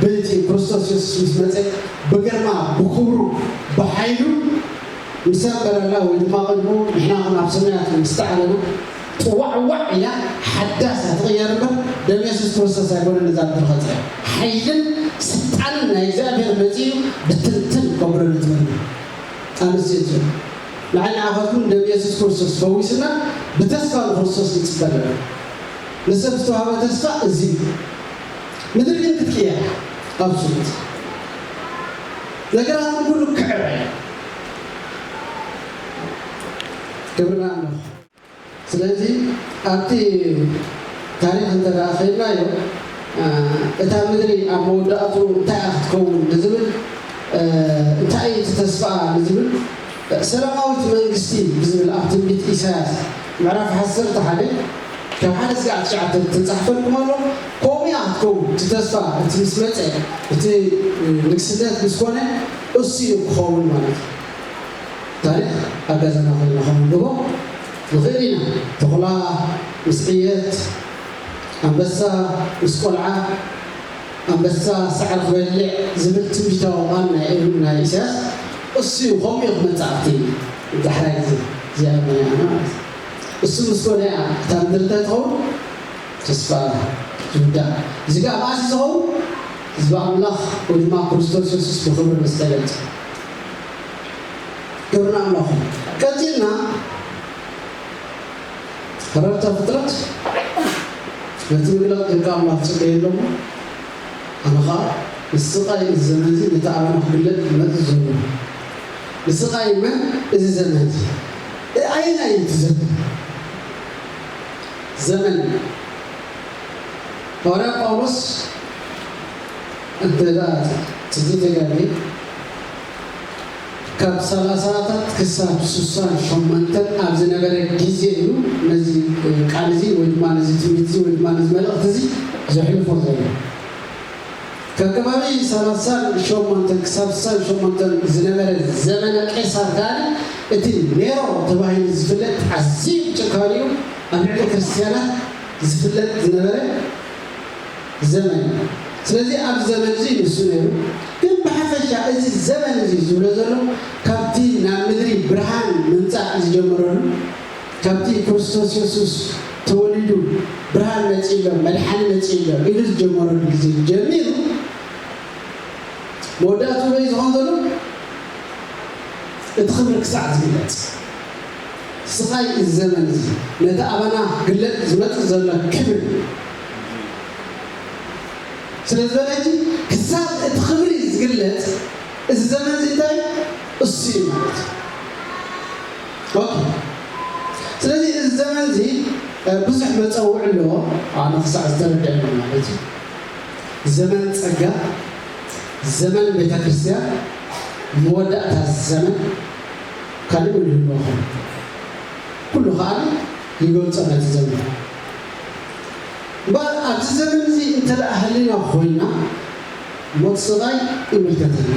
በቲ ክርስቶስ የሱስ ምስ መጸ፣ ብግርማ፣ ብክብሩ፣ ብሓይሉ ምስ ኣንበረላ፣ ወይ ድማ ቅድሙ ንሕና እውን ኣብ ሰማያት ምስ ተዓለና፣ ጥዋዕዋዕ ኢላ ሓዳስ እያ ትቕየር እምበር፣ ደም የሱስ ክርስቶስ ኣይኮነን ነዛ ምድሪ ከጽርያ። ሓይልን ስልጣንን ናይ እግዚኣብሔር መጺኡ ብትንትን ከብሎ ነቲ ምድሪ። ኣንስቲ፣ ንዓይ ንዓኻትኩም ደም የሱስ ክርስቶስ ፈዊስና፣ ብተስፋ ንክርስቶስ ንጽበ ኣለና። ንሰብ ዝተዋህበ ተስፋ እዚ እዩ። ምድሪ ግን ክትቅየር እያ። ኣብሶሉት ነገራት ኩሉ ክዕረ እያ። ክብሪ ንኣምላኽ። ስለዚ ኣብቲ ታሪኽ እንተ ደኣ ኸይድናዮ፣ እ፣ እታ ምድሪ ኣብ መወዳእትኡ እንታይ እያ ክትከውን ንዝብል፣ እ፣ እንታይ እዩ እቲ ተስፋ ንዝብል፣ ሰላማዊት መንግስቲ ብዝብል ኣብ ትንቢት ኢሳያስ ምዕራፍ ዓሰርተ ሓደ ካብ ሓደ እስካዕ ትሽዓተ ዝተጻሕፈልኩም ኣሎ። ከምኡ እያ ክትከውን። እቲ ተስፋ፣ እቲ ምስ መጸ፣ እቲ ንግስነት ምስ ኮነ፣ እሱ እዩ ክኸውን ማለት እዩ። ታሪኽ ኣብ ገዛና ኮይና ከነንብቦ ንኽእል ኢና። ተኹላ ምስ ዕየት፣ ኣንበሳ ምስ ቆልዓ፣ ኣንበሳ ሳዕሪ ክበልዕ ዝብል ትንቢታዊ ቃል ናይ፣ ናይ ኢሳያስ፣ እሱ እዩ። ከምኡ እዩ ክመጽእ ኣብቲ ዳሕራይ ግዜ፣ እዚኣ መን እያ ማለት እዩ። እሱ ምስ ኮነ እያ እታ ምድሪ እንታይ ትኸውን? ተስፋ ይሁዳ። እዚ ከኣ መዓስ እዩ ዝኸውን? ህዝቢ ኣምላኽ ወይ ድማ ክርስቶስ የሱስ ብኽብሪ ምስ ተገልጸ። ክብሪ ንኣምላኽ ይኹን። ቀጺልና፣ ሃረርታ ፍጥረት ነቲ ምግላጽ ደቂ ኣምላኽ ጽበየ ኣሎ እሞ፣ ኣነ ኸኣ ንስቓይ እዚ ዘመን እዚ ነቲ ኣባና ክግለጥ ዝመጽእ ዘሎ። ንስቓይ መን? እዚ ዘመን እዚ። ኣየናይ እዩ እቲ ዘመን? ዘመን ሃዋርያ ጳውሎስ እንተ ደኣ ትዝ ተጋግየ፣ ካብ ሰላሳታት ክሳብ ስሳን ሸሞንተን ኣብ ዝነበረ ግዜ እዩ ነዚ ቃል እዚ ወይ ድማ ነዚ ትንቢት እዚ ወይ ድማ ነዚ መልእኽቲ እዚ ዘሕልፎ ዘሎ። ካብ ከባቢ ሰላሳን ሸሞንተን ክሳብ ስሳን ሸሞንተን ዝነበረ ዘመነ ቄሳር ከኣ እቲ ኔሮ ተባሂሉ ዝፍለጥ ኣዝዩ ጭካኔኡ ኣብ ልዕሊ ክርስትያናት ዝፍለጥ ዝነበረ ዘመን እዩ። ስለዚ ኣብ ዘመን እዚ ንሱ ነይሩ። ግን ብሓፈሻ እዚ ዘመን እዚ ዝብሎ ዘሎ ካብቲ ናብ ምድሪ ብርሃን ምምጻእ ዝጀመረሉ፣ ካብቲ ክርስቶስ የሱስ ተወሊዱ ብርሃን መጺእሎ፣ መድሓኒ መጺእሎ ኢሉ ዝጀመረሉ ግዜ ጀሚሩ መወዳእትኡ በይ ዝኾን ዘሎ እቲ ክብሪ ክሳዕ ዝግለጽ። ስቓይ እዚ ዘመን እዚ ነቲ ኣባና ክግለጽ ዝመጽእ ዘሎ ክብሪ ስለ ዝበለ ሕጂ ክሳብ እቲ ክብሪ ዝግለጽ እዚ ዘመን እዚ እንታይ እዩ? እሱ እዩ ማለት እዩ። ኦኬ። ስለዚ እዚ ዘመን እዚ ብዙሕ መጸውዒ ኣለዎ። ኣነ ክሳዕ ዝተረድአ ማለት እዩ። ዘመን ጸጋ፣ ዘመን ቤተ ክርስቲያን፣ መወዳእታ ዘመን ካልእ እውን ይህልዎ ኾን ኩሉ ከኣ ይገልጾ ነቲ ዘመን። እምበኣር ኣብዚ ዘመን እዚ እንተ ደኣ ሃሊና ኮይና ሞት ስቓይ ይምልከተና።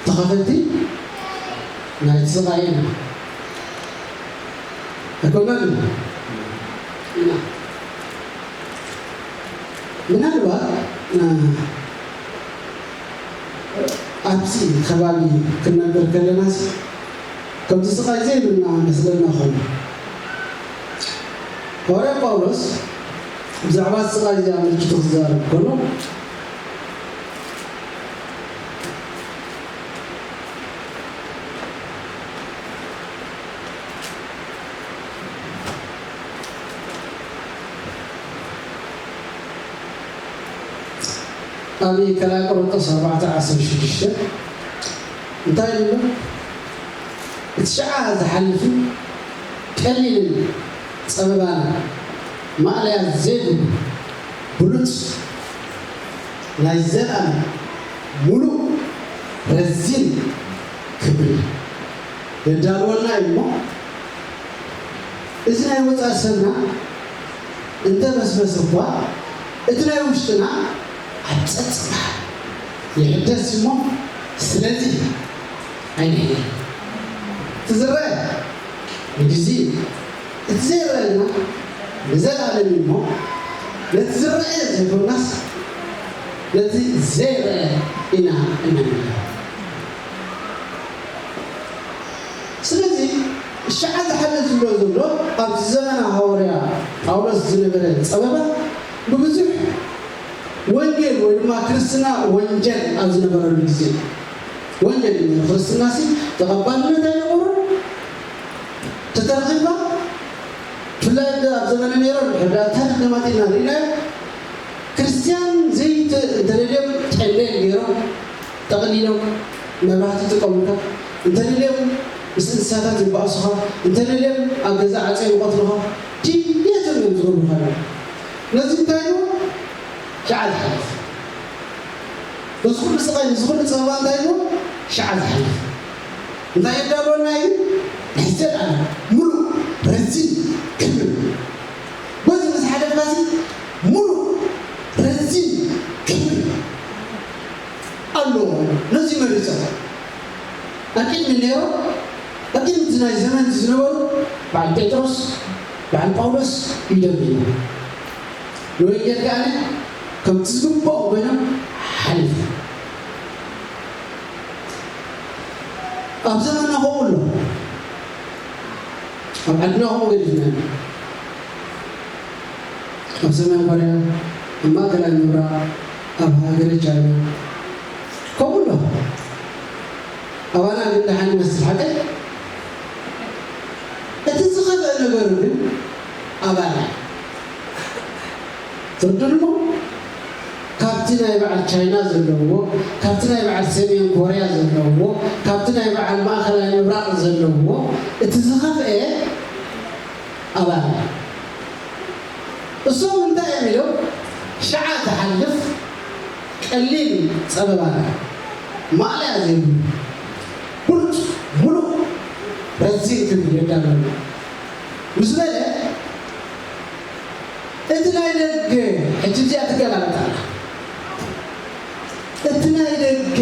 ተኸፈልቲ ናይቲ ስቓይ ኢና። ኣይኮናን ኢና። ምናልባት ኣብዚ ከባቢ ክንነብር ከለናስ ከምዚ ስቓይ ዘይብልና መስለና ኾኑ። ሃዋርያ ጳውሎስ ብዛዕባ ስቓይ እዚ ኣመልኪቱ ክዛረብ ከሎ ኣብ ካልኣይ ቆሮንቶስ ኣርባዕተ ዓሰርተ ሽዱሽተ እንታይ ይብል? እቲ ሽዓ ዝሓልፍን ቀሊልን ጸበባና ማእለያ ዘይብሉ ብሉጽ ናይ ዘላለም ምሉእ ረዚን ክብሪ የዳልወልና እዩ እሞ፣ እዚ ናይ ወጻኢ ሰብና እንተ በስበሰ እኳ፣ እቲ ናይ ውሽጥና ኣብ ጸጽታ ይሕደስ እሞ፣ ስለዚ ኣይንሕየል። እቲ ዝረአ ንግዜ እዩ። እቲ ዘይረኣየና ንዘለኣለም እዩ እሞ፣ ነቲ ዝረኣየ ዘይኮናስ፣ ነቲ ዘይረኣየ ኢና እንምነ። ስለዚ፣ ሽዓ ዝሓልፍ ዝብሎ ዘሎ፣ ኣብዚ ዘመነ ሃዋርያ ጳውሎስ ዝነበረ ጸበባ ብብዙሕ ወንጌል ወይ ድማ ክርስትና ወንጀል ኣብ ዝነበረሉ ግዜ እዩ። ወንጀል እዩ ነይሩ። ክርስትናሲ ተቐባልነት ኣይነበሮን። ተተረኺባ፣ ብፍላይ ኣብ ዘመነ ኔሮን፣ ሕዳታት ነማጢና ርኢናዮ። ክርስትያን ዘይተ-፣ እንተደልዮም ጨንደል ገይሮም፣ ጠቕሊሎም፣ መብራህቲ ይጥቀሙልካ። እንተደልዮም ምስ እንስሳታት ይባእሱኻ። እንተደልዮም ኣብ ገዛ ዓጽዮም ይቐትሉኻ። ድሌቶም እዮም ዝገብሩኻ ነይሮም። ነዚ እንታይ ኢልዎ? ሽዓ ዝሓልፍ። ነዚ ኩሉ ስቓይ፣ ነዚ ኩሉ ጸበባ እንታይ ኢልዎ? ሽዓ ዝሓልፍ። እንታይ የዳልወና እዩ? ናይ ዘላለም ምሉእ ረዚን ክብሪ። በዚ ምስ ሓለፍናሲ ምሉእ ረዚን ክብሪ ኣለዎ። ነዚ መሪጸ። ኣብ ቅድሚ ኔሮ፣ ኣብ ቅድሚ እቲ ናይ ዘመን ዝነበሩ በዓል ጴጥሮስ፣ በዓል ጳውሎስ ይደብዩ። ንወንጌል ከኣ ከምቲ ዝግብኦም ኮይኖም ሓሊፎም። ኣብ ዘመንና ከምኡ ኣሎ። ኣብ ዓድና ከምኡ ገዲፍና ኢና። ኣብ ሰሜን ኮርያ፣ ኣብ ማእከላይ ምብራቕ፣ ኣብ ሃገረ ቻይና ከምኡ ኣሎ። ኣባና ግን ደሓን ይመስል ሓቀይ። እቲ ዝኸፍአ ነገር ግን ኣባና። ትርድእሞ? ናይ በዓል ቻይና ዘለዎ፣ ካብቲ ናይ በዓል ሰሜን ኮርያ ዘለዎ፣ ካብቲ ናይ በዓል ማእኸላይ ምብራቕ ዘለዎ እቲ ዝኸፍአ ኣባና። እሶም እንታይ እዮም ኢሎም? ሸዓ ትሓልፍ ቀሊል ጸበባና ማእለያ ዘይብሉ ብሉጽ ሙሉእ ረዚን ክብል የዳለና ምስ በለ እቲ ናይ ደገ ሕጂ እዚኣ ትገላበጥ ኣላ። እቲ ናይ ደገ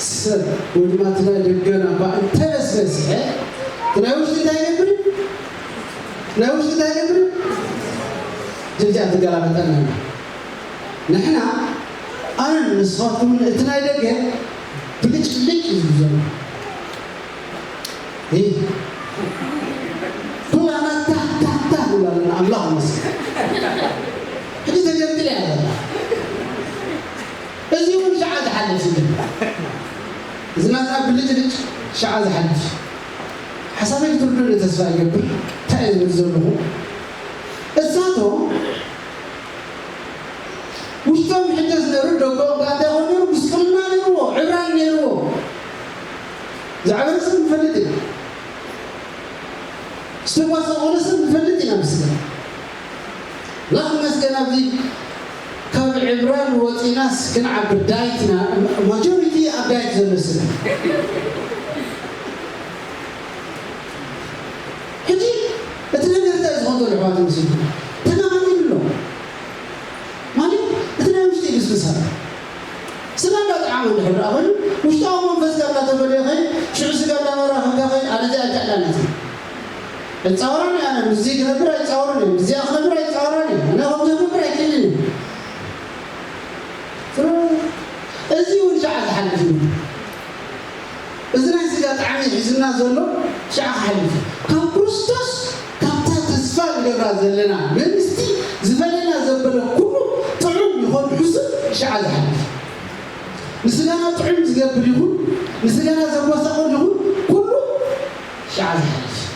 ሰብ ወይ ድማ እቲ ናይ ደገና እኳ እንተበስበስሐ እቲ ናይ ውሽጢ እንታይ ይገብር እዩ? ናይ ውሽጢ እንታይ ይገብር እዩ? ሕጂ እዚኣ ትገላበጠና ኣላ። ንሕና ኣነን ንስኻትኩምን እቲ ናይ ደገ ብልጭልጭ እዩ ዝብሎ ዘሎ። ይህ ኩላና ታህ ታህ ታህ ንብላለን ኣምላኽ ይመስገን። ሕጂ ተገምጥል እያ ዘላ። እዚ እውን ሸዓ ዝሓልፍ እዩ። እዚ ናትና ብልጭልጭ ሸዓ ዝሓልፍ እዩ። ሓሳበይ ክትርዱኒ ተስፋ ይገብር። እንታይ እየ ዝብል ዘለኹ? እሳቶም ውሽጦም ይሕደስ ነይሩ፣ ደገኦም ከኣ እንታይ ይኾን ነይሩ? ጉስቁልና ነይርዎ፣ ዕብራን ነይርዎ። ዝዓበረ ሰብ ንፈልጥ ኢና። ዝተጓሳቖለ ሰብ ንፈልጥ ኢና። ምስለ ላኽ መስገን ኣብዚ ካብ ዕብራን ወፂናስ ክንዓብር ዳይት ኢና። ማጆሪቲ ኣብ ዳይት ዘሎ ስለ ሕጂ እቲ ነገር እንታይ ዝኾን ዘሎ ኣሕዋት መስሉ ተጋማሚሉ ኣሎ። ማለት እቲ ናይ ውሽጢ ብስብሳ ስጋ እንዳጠዓመ እንድሕር ደኣ ኮይኑ ውሽጣዊ መንፈስካ እንዳተፈለየ ኸይ ሽዑ ስጋ እንዳመራኸብካ ኸይ ኣነ እዚኣ ኣይተዕላነት እየ። ኣይጻወራን እየ ኣነ ምስዚ ክነብር ኣይጻወርን እየ ምስዚኣ ክነብር ኣይጻወራን እየ ኣነ ከምዚ ክነብር ኣይክእልን እየ። እዚ እውን ሸዓ ዝሓልፍ እዩ። እዚ ናይ ስጋ ጣዕሚ ሒዝና ዘሎ ሸዓ ክሓልፍ እዩ። ካብ ክርስቶስ ካብታ ተስፋ ንገብራ ዘለና መንግስቲ ዝበለና ዘበለ ኩሉ ጥዑም ይኾን ሕሱም ሸዓ ዝሓልፍ እዩ። ንስጋና ጥዑም ዝገብር ይኹን ንስጋና ዘጓሳቆል ይኹን ኩሉ ሸዓ ዝሓልፍ እዩ።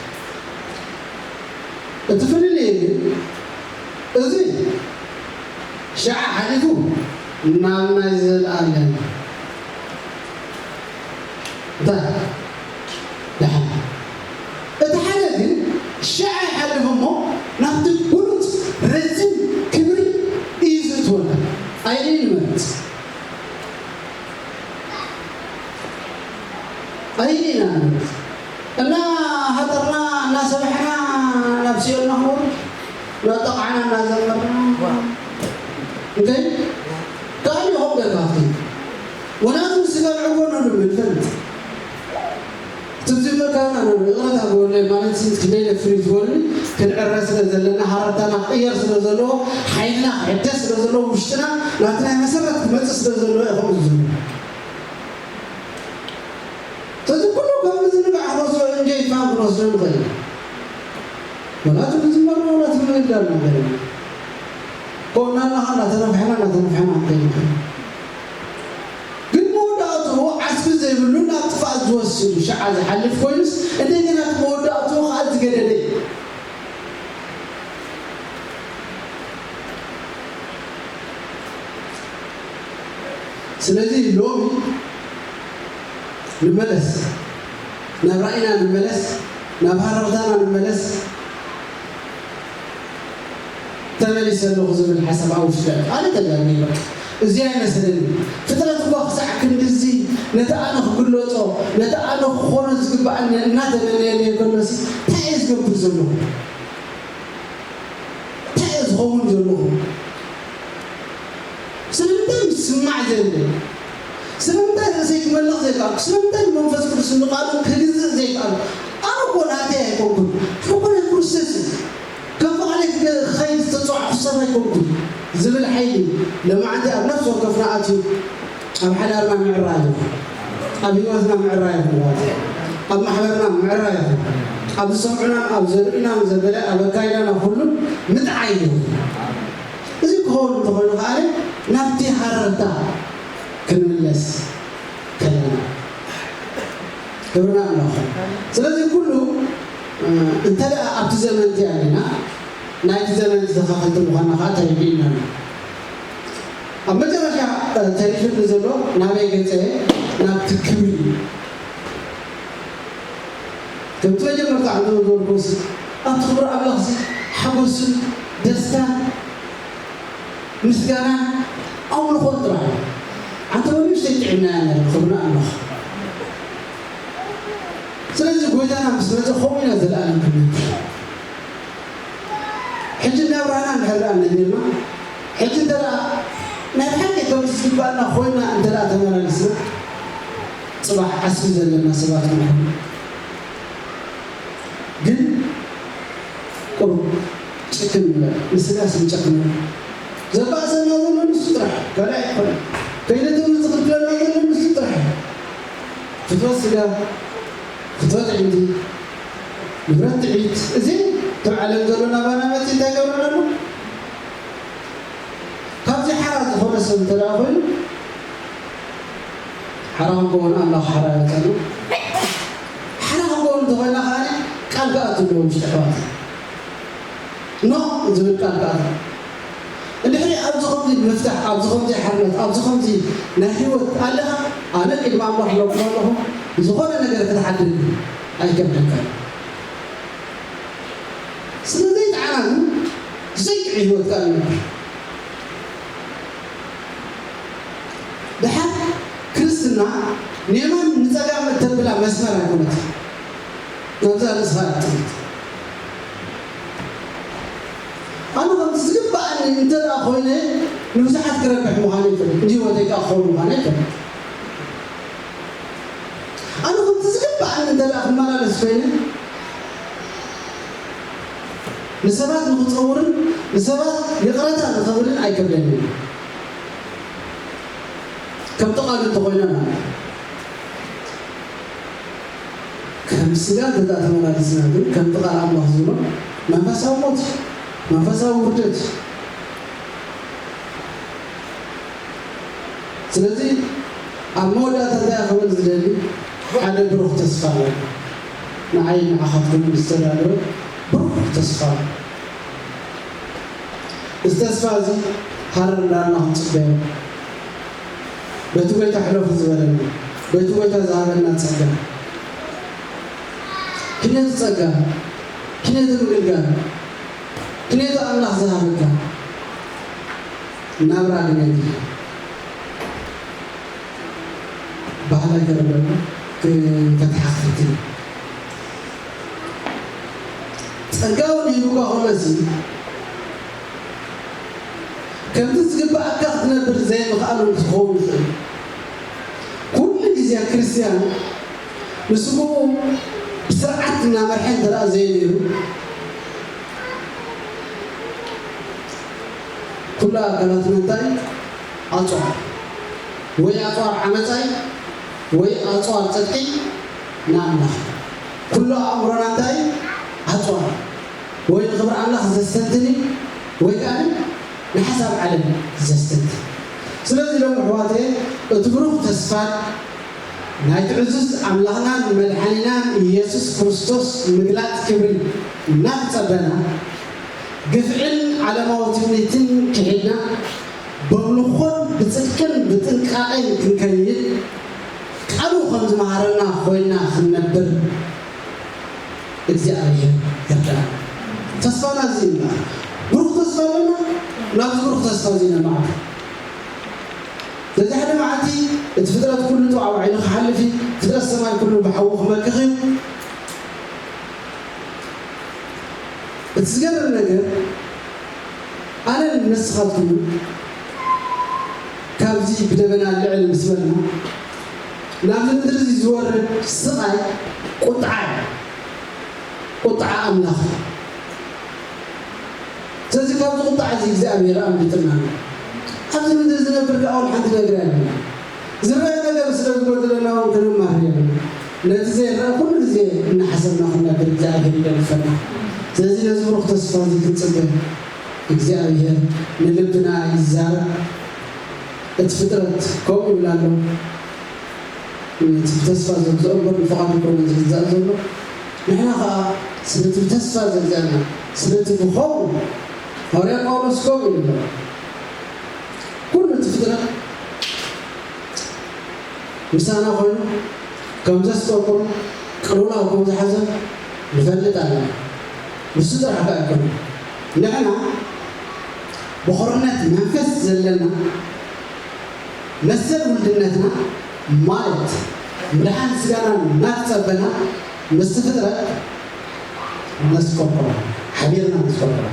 እቲ ፍልልይ ግን እዚ ሸዓ ሓሊፉ ናብ ናይ ዘለኣለም እንታይ ደሓን እቲ ሓደ ግን ሸዓ ይሓልፍ እሞ ናብቲ ብሉጽ ረዚን ክብሪ እዩ ዝእትወና። ኣይነ ንመርጽ ኣይነ ኢና ንመርጽ እና ሃጠርና እናሰብሕና ናብ ሲኦል ንኽወርድ ናብ ጠቕዓና እናዘመርና እንታይ ካልእ ይኸውን ገርካፍቲ ወናቱ ስጋ ንዕጎ ነሉ ንፈልጥ ትብዚ መካና ይቕረታ ግበሩለይ ማለት ስንት ክንደይ ነፍሪ ትበሉኒ ክንዕረ ስለ ዘለና ሃረርታና ክቕየር ስለ ዘለዎ ሓይልና ክሕደስ ስለ ዘለዎ ውሽጥና ናቲ ናይ መሰረት ክመፅእ ስለ ዘለዎ ኢኹም ዝብሉ ስለዚ ኩሉ ከም ምዝንጋዕ ክንወስዶ እንጀይ ፋን ክንወስዶ ንኽእል ኢና። ወላ እቲ ምዝመር ወላ እቲ ምንጋር ነገር የለን። ኮና ኣለኻ እናተነፍሐና እናተነፍሐና ክንከይድ ንኽእል። ግን መወዳእትኡ ዓስቢ ዘይብሉ ናብ ጥፍኣት ዝወስድ እዩ። ሸዓ ዝሓልፍ ኮይኑስ እንደገና እቲ መወዳእትኡ ከዓ ዝገደደ እዩ። ስለዚ ሎሚ ንመለስ፣ ናብ ራእይና ንመለስ፣ ናብ ሃረርታና ንመለስ። ተመሊሰ ኣለኹ ዝብል ሓሳብ ኣብ ውሽጢ ኣነ ተጋግየ በቃ። እዚ ኣይመስለኒ። ፍጥረት እኳ ክሳዕ ክንድዚ ነቲ ኣነ ክግለጾ፣ ነቲ ኣነ ክኾኖ ዝግብኣኒ እናተመነየለየ ከሎሲ እንታይ እየ ዝገብር ዘለኹ? እንታይ እየ ዝኸውን ዘለኹ? ስለምንታይ ምስማዕ ዘየለ? ስለምንታይ ርእሰይ ክመልኽ ዘይከኣልኩ? ስለምንታይ ንመንፈስ ቅዱስ ንቓሉ ክግዝእ ዘይከኣልኩ? ኣነ እኮ ናተይ ኣይኮንኩን። ሕኮ ናይ ክርስቶስ እዩ። ካብ ባዕለይ ክኸይድ ዝተጸዋዕኩ ሰብ ኣይኮንኩን ዝብል ሓይሊ ለማዓንቲ ኣብ ነፍሲ ወከፍና ኣትዩ ኣብ ሓዳርና ምዕራይ ይኹን፣ ኣብ ህይወትና ምዕራይ ይኹን፣ ኣብ ማሕበርና ምዕራይ ይኹን፣ ኣብ ዝሰምዑናን ኣብ ዘርእዩናን ዘበለ ኣብ ኣካይዳና ኩሉ ምጥዓይ ይኹን። እዚ ክኸውን እንተኾይኑ ከኣ ናብቲ ሃረርታ ክንምለስ ከለና ክብርና ኣለኹ። ስለዚ ኩሉ እንተ ደኣ ኣብቲ ዘመንቲ ኣለና ናይቲ ዘመን ተኻፈልቲ ምዃንና ከዓ ተረዲእና ኣሎ። ኣብ መጨረሻ ተሪፍኒ ዘሎ ናበይ ገጸ ናብቲ ክብሪ እዩ። ከምቲ መጀመርታ ዕንተ ዝበልኩስ ኣብቲ ክብሪ ኣምላኽሲ ሓጎስን ደስታን ምስጋናን ኣምልኾን ጥራሕ እዩ። ኣንተ ወዲ ውሽተይ ጥዕና ያለ ክብሪ ኣምላኽ። ስለዚ ጎይታና ምስ መጸ ከምኡ ኢና ዘለኣለም ክንነብር። ሕጂ እናብራህና እንድሕር ደኣ ነቢርና፣ ሕጂ እንተ ደኣ ናይ ብሓቂ ከምቲ ዝግባኣና ኮይና እንተ ደኣ ተመላሊስና፣ ጽባሕ ዓስቢ ዘለና ሰባት ክንኾን። ግን ቁሩብ ጭክን ንበል፣ ንስጋ ስንጨክነሉ። ዘባእሰና ዘሎ ንሱ ጥራሕ፣ ካልእ ኣይኮነን። ከይነትም ዝኽልክለና ዘሎ ንሱ ጥራሕ። ፍትወት ስጋ፣ ፍትወት ዕንቲ፣ ንብረት ጥዒት፣ እዚ እቶም ዓለም ዘሎ ናባና መጺ እንታይ ገብረና ኣሎ? ካብዚ ሓራ ዝኾነ ሰብ እንተ ደኣ ኮይኑ፣ ሓራ ክንከውን ኣምላኽ ሓራ ያውጣና። ሓራ ክንከውን እንተኾይና ከኣ ቃል ክኣቱ ኣለዎ ውሽጢ ኣሕዋት። ኖ ዝብል ቃል ክኣቱ። እንድሕሪ ኣብዚ ከምዚ ምፍታሕ፣ ኣብዚ ከምዚ ሓርነት፣ ኣብዚ ከምዚ ናይ ህይወት ኣለኻ፣ ኣነ ቅድሚ ኣምላኽ እብለኩም ኣለኹ፣ ዝኾነ ነገር ክትሓድግ ኣይከብደካን። ስለ ዘይጠዓና ግን ዘይጥዑይ ህይወት ከኣ ንነብር። ደሓር ክርስትና ንየማን ንጸጋም እተብላ መስመር ኣይኮነትን። ናብዛ ርእስኻ እያ ትጥምት። ኣነ ከምቲ ዝግብኣኒ እንተ ደኣ ኮይነ ንብዙሓት ክረብሕ ምዃነይ ይፈልጥ፣ ንህይወተይ ከኣ ክኸውን ምዃነይ ይፈልጥ። ኣነ ከምቲ ዝግብኣኒ እንተ ደኣ ክመላለስ ኮይነ ንሰባት ንኽጸውርን ንሰባት ይቕረታ ንኽብልን ኣይከብደንን እዩ። ከምቲ ቃሉ እንተኾይነ ማለት እዩ። ከም ስጋ እንተ ደኣ ተመላለስና ግን ከምቲ ቃል ኣምላኽ ዝብሎ መንፈሳዊ ሞት እዩ፣ መንፈሳዊ ውርደት እዩ። ስለዚ ኣብ መወዳእታ እንታይ ክብል ዝደሊ ሓደ ብሩኽ ተስፋ ኣሎ። ንዓይ ንዓኻትኩም ዝተዳለወ ብሩኽ ተስፋ ኣሎ። እዚ ተስፋ እዚ ሃረር እንዳበልና ክንጽበዮ፣ በቲ ጎይታ ሕለፉ ዝበለና፣ በቲ ጎይታ ዝሃበና ጸጋ፣ ክንየቲ ጸጋ፣ ክንየቲ ምግልጋል፣ ክንየቲ ኣምላኽ ዝሃበካ ናብራ ክንየቲ ባህላ ይገረበሉ ክፈትሓ ክፍትን ጸጋ እውን ሂቡካ ከሎሲ ከምቲ ዝግብኣካ ክትነብር ዘይምኽኣሉ ክኸውን ይኽእል። ኩሉ ግዜ ክርስትያን ንስግኡ ብስርዓት እናመርሐ እንተ ደኣ ዘይነይሩ ኩሉ ኣካላትና እንታይ ኣጽዋር ወይ ኣጽዋር ዓመጻይ ወይ ኣጽዋር ጽድቂ ንኣምላኽ። ኩሉ ኣእምሮና እንታይ ኣጽዋር ወይ ንኽብሪ ኣምላኽ ዘስተንትን እዩ ወይ ከኣ ንሓሳብ ዓለም ዘስተንትን። ስለዚ ሎም ኣሕዋተየ እቲ ብሩኽ ተስፋን ናይቲ ዕዙዝ ኣምላኽናን መድሓኒናን ኢየሱስ ክርስቶስ ምግላጽ ክብሪ እናተጸበና ግፍዕን ዓለማዊ ትምኒትን ክሒድና በምልኾን ብጽድቅን ብጥንቃቄን ክንከይድ ቃሉ ከም ዝመሃረና ኮይና ክንነብር እግዚኣብሔር ይርዳና። ተስፋና እዚ እዩ። ብሩኽ ተስፋ ኣለና። ናብዚ ብሩኽ ተስፋ እዚ ነማዕዱ። በዚ ሓደ መዓልቲ እቲ ፍጥረት ኩሉ ጠዋዕዋዒሉ ክሓልፍ እዩ። ፍጥረት ሰማይ ኩሉ ብሓዊ ክመክኽ እዩ። እቲ ዝገርም ነገር ኣነን ንስኻትኩምን ካብዚ ብደበና ልዕል ምስ በልና ናብዚ ምድሪ እዚ ዝወርድ ስቓይ ቁጥዓ እዩ። ቁጥዓ ኣምላኽ እዩ። ስለዚ ካብዚ ቁጥዓ እዚ እግዚኣብሔር ኣምሊጥና ኣሎ። ኣብዚ ምድሪ ዝነብር ከዓ ሓንቲ ነገር ኣይብልና። ዝረአ ነገር ስለ ዝጎደለና እውን ክንማር የብልና። ነቲ ዘይረአ ኩሉ ግዜ እናሓሰብና ክንነብር እግዚኣብሔር ይደግፈና። ስለዚ ነዚ ብሩኽ ተስፋ እዚ ክንጽበ እግዚኣብሔር ንልብና ይዛረብ። እቲ ፍጥረት ከምኡ ይብል ኣሎ። ነቲ ብተስፋ ዘግዝኦ እምበር ንፍቓዱ ኣይኮነን ዝግዛእ ዘሎ። ንሕና ኸኣ ስለቲ ብተስፋ ዘግዘኣና ስለቲ ብኸምኡ ሃዋርያ ጳውሎስ ከምኡ ይብል ኣሎ። ኩሉ እቲ ምሳና ኮይኑ ከም ዘስቆርቁር ቅልውላው ከም ዝሓዘ ንፈልጥ ኣለና። ንሱ ጥራሕ ከኣ ኣይኮነን። ንሕና ብኹርነት መንፈስ ዘለና መሰል ውልድነትና ማለት ምድሓን ስጋና እናተጸበና ምስ ፍጥረት ነስቆርቁራ፣ ሓቢርና ነስቆርቁራ።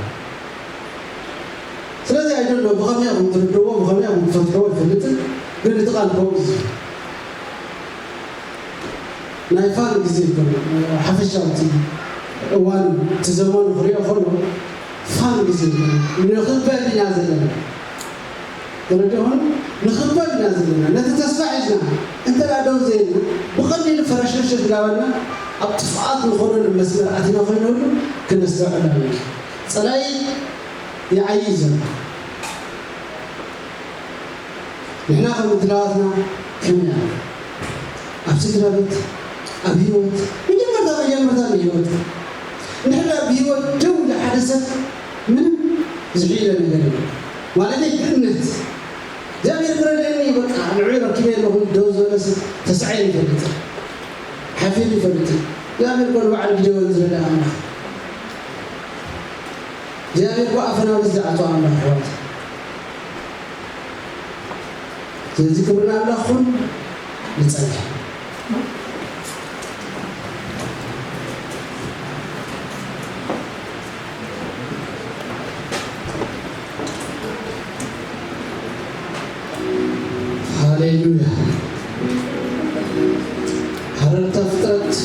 ስለዚ ኣይደሎ ብኸመይ ኢኹም ትርድእዎ፣ ብኸመይ ኢኹም ትፈትሕዎ ኣይፈልጥን፣ ግን እቲ ቃል ከምኡ እዩ። ናይ ፋን ግዜ ይኮነ ሓፈሻዊ እቲ እዋን እቲ ዘመኑ ክሪኦ ከሎ ፋን ግዜ ይኮነ ንኽበል ኢና ዘለና። ተረዲኹም? ንኽበል ኢና ዘለና። ነቲ ተስፋ ሒዝና እንተ ደኣ ደው ዘይልና ብቐሊሉ ፈረሸሸ እንዳበልና ኣብ ጥፍኣት ንኸደሉ መስመር ኣቲና ኮይንሉ ክነስተውዕል ኣለና። ጸላኢ ይዓዪ እዩ ዘሎ። ንሕና ከም ምድላዋትና ከመይ ኢና? ኣብ ስድራ ቤት፣ ኣብ ህይወት፣ መጀመርታ መጀመርታ ንህይወት። ንሕና ብህይወት ደው ኢሉ ሓደ ሰብ ምንም ዝሕይለ ነገር የለን። ማለተይ ብእምነት እግዚኣብሔር ክረድኤኒ በቃ ንዕኡ ረኪበ ኣለኹ ደው ዝበለ ሰብ ተሳዒሩ ይፈልጥ። ሓፊሩ ይፈልጥ። እግዚኣብሔር እኮ ንበዓል ጊደዎን ዝረድኣ ኣምላኽ። እግዚኣብሔር እኮ ኣፈና ምስ ዝዓጽዋ ኣምላኽ ኣሕዋት። ስለዚ ክብሪ ንኣምላኽ ይኹን። ንጸልይ። ሃሌሉያ። ሃረርታ ፍጥረት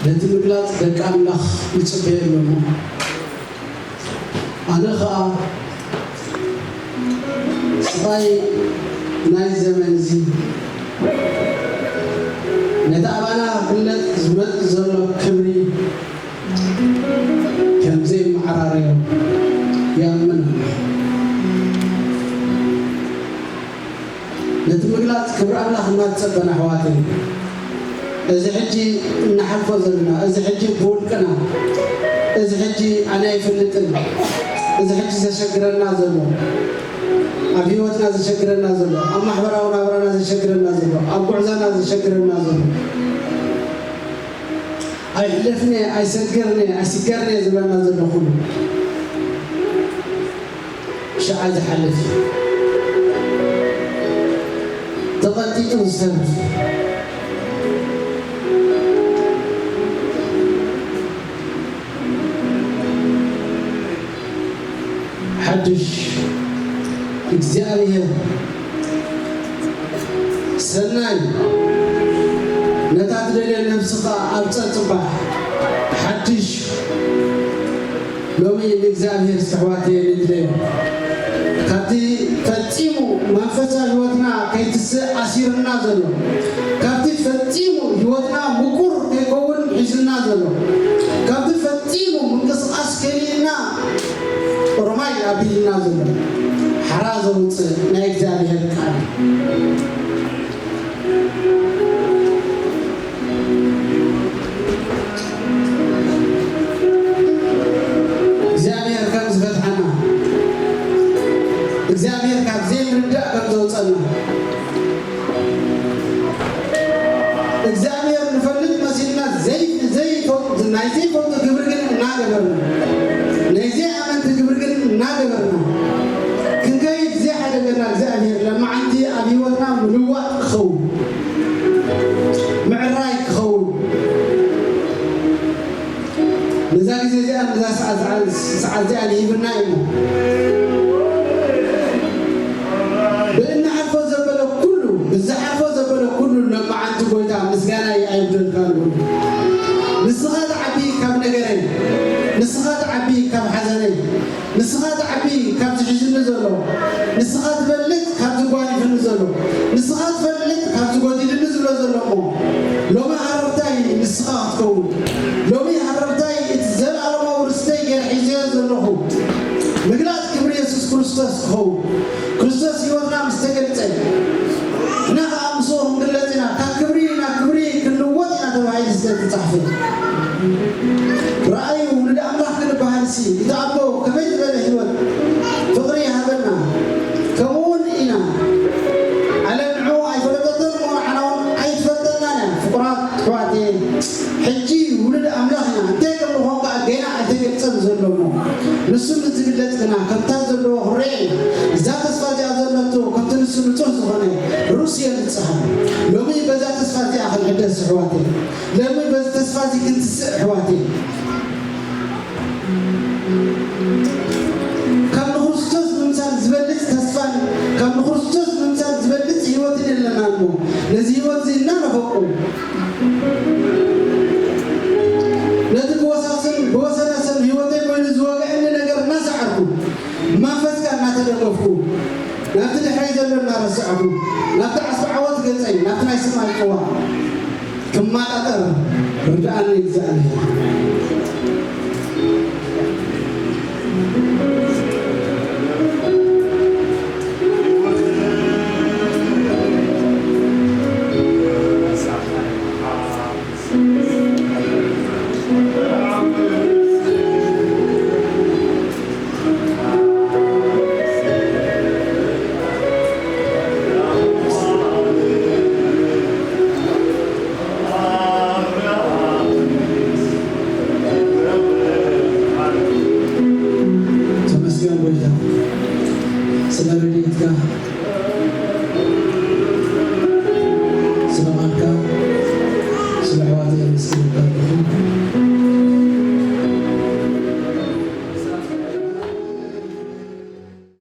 ነቲ ምግላጽ ደቂ ኣምላኽ ይጽበዮ ኣሎ እሞ፣ ኣነ ኸኣ ስቓይ ናይ ዘመን እዚ ነቲ ኣባና ክግለጽ ዝመጽእ ዘሎ ክብሪ ከም ዘይመዓራረዮ ይኣምን ኣለኹ። ነቲ ምግላጽ ክብሪ ኣምላኽ እናተጸበና ኣሕዋተይ፣ እዚ ሕጂ እንሓልፎ ዘለና፣ እዚ ሕጂ ብውልቅና፣ እዚ ሕጂ ኣነ ኣይፈልጥን፣ እዚ ሕጂ ዘሸግረና ዘሎ፣ ኣብ ህይወትና ዘሸግረና ዘሎ፣ ኣብ ማሕበራዊ ናብራና ዘሸግረና ዘሎ፣ ኣብ ጉዕዞና ዘሸግረና ዘሎ፣ ኣይሕለፍን እየ፣ ኣይሰገርን እየ፣ ኣይስገርን እየ ዝብለና ዘሎ ኩሉ ሽዓ ዝሓልፍ እዩ። ተቐንጢጡ ዝሰርፍ። ሓድሽ እግዚኣብሔር ሰናይ ነታ ትደልዮ ነብስኻ ኣብ ጸጽባሕ ሓድሽ ሎሚ ንእግዚኣብሔር ኣሕዋተይ ንድለዮ። ካብቲ ፈጺሙ መንፈሳዊ ህይወትና ከይትስእ ኣሲርና ዘሎ፣ ካብቲ ፈጺሙ ህይወትና ምቁር ከይከውን ሒዙና ዘሎ፣ ካብቲ ፈጺሙ ምንቅስቓስ ከሊእና ኦሮማይ ኣቢልና ዘሎ፣ ሓራ ዘውፅእ ናይ እግዚኣብሔር ቃል እዩ። እግዚኣብሔር ከም ዝፈትሓና፣ እግዚኣብሔር ካብ ዘይምርዳእ ከም ዘውፀና፣ እግዚኣብሔር ንፈልጥ መሲልና ዘይ-፣ ዘይፈ-፣ ናይ ዘይፈልጡ ግብሪ ግን እናገበርና፣ ናይ ዘይኣመንቲ ግብሪ ግን እናገበርና ክንከይድ ዘይሓደገና እግዚኣብሔር ለማዓንቲ ኣብ ህይወትና ምልዋጥ ክኸውን፣ ምዕራይ ክኸውን፣ ነዛ ግዜ እዚኣ፣ ነዛ ሰዓት፣ ሰዓት፣ ሰዓት እዚኣ ንሂብና እዩ። ብእንሓልፎ ዘበለ ኩሉ፣ ብዝሓልፎ ዘበለ ኩሉ ለማዓንቲ ጎይታ ምስጋና ኣይጉደልካን። ንስኻ ትዓቢ ካብ ነገረይ፣ ንስኻ ትዓቢ ካብ ሓዘነይ፣ ንስኻ ትዓቢ ካብዚ ሒዙኒ ዘሎ፣ ንስኻ ትበልጽ ካብዚ ጓኒፍኒ ዘሎ፣ ንስኻ ትፈልጥ ካብዚ ጎዲልኒ ዝብሎ ዘሎ እሞ፣ ሎሚ ሃረርታይ ንስኻ ክትከውን፣ ሎሚ ሃረርታይ እቲ ዘለኣለማዊ ርስተይ ገይረ ሒዘዮ ዘለኹ ምግላጽ ክብሪ የሱስ ክርስቶስ ክኸውን። ክርስቶስ ህይወትና ምስ ተገልጸ፣ ንሕና ከኣ ምስኡ ክንግለጽ ኢና። ካብ ክብሪ ናብ ክብሪ ክንልወጥ ኢና ተባሂሉ ስለ ዝተጻሕፈ። ረኣዩ፣ ውሉድ ኣምላኽ ክንበሃልሲ፣ እቲ ኣቦ ከመይ ዝበለ ህይወት ፍቕሪ ይሃበና። ንሱ ምስ ዝግለጽ ግና፣ ከምታ ዘለዎ ክረአ እዩ። እዛ ተስፋ እዚኣ ዘለቶ፣ ከምቲ ንሱ ንጹህ ዝኾነ ርእሱ የንጽሃ። ሎሚ በዛ ተስፋ እዚኣ ክንሕደስ፣ ኣሕዋተይ። ሎሚ በዚ ተስፋ እዚ ክንትስእ፣ ኣሕዋተይ። ካብ ንክርስቶስ ምምሳል ዝበልጽ ተስፋን ካብ ንክርስቶስ ምምሳል ዝበልጽ ህይወትን የለና እሞ፣ ነዚ ህይወት እዚ እናናፈቁ፣ ነቲ ብወሳስን ብወሰናስን ህይወተይ ኮይኑ ዝወግአኒ ነገር እናሰዓርኩ፣ ብመንፈስካ እናተደገፍኩ፣ ናብቲ ድሕረይ ዘሎ እናረሳዕኩ፣ ናብቲ ዓስቢ ዓወት ገጸይ፣ ናብቲ ናይ ሰማይ ቅዋም ክመጣጠር ርድኣኒ እግዚኣብሔር።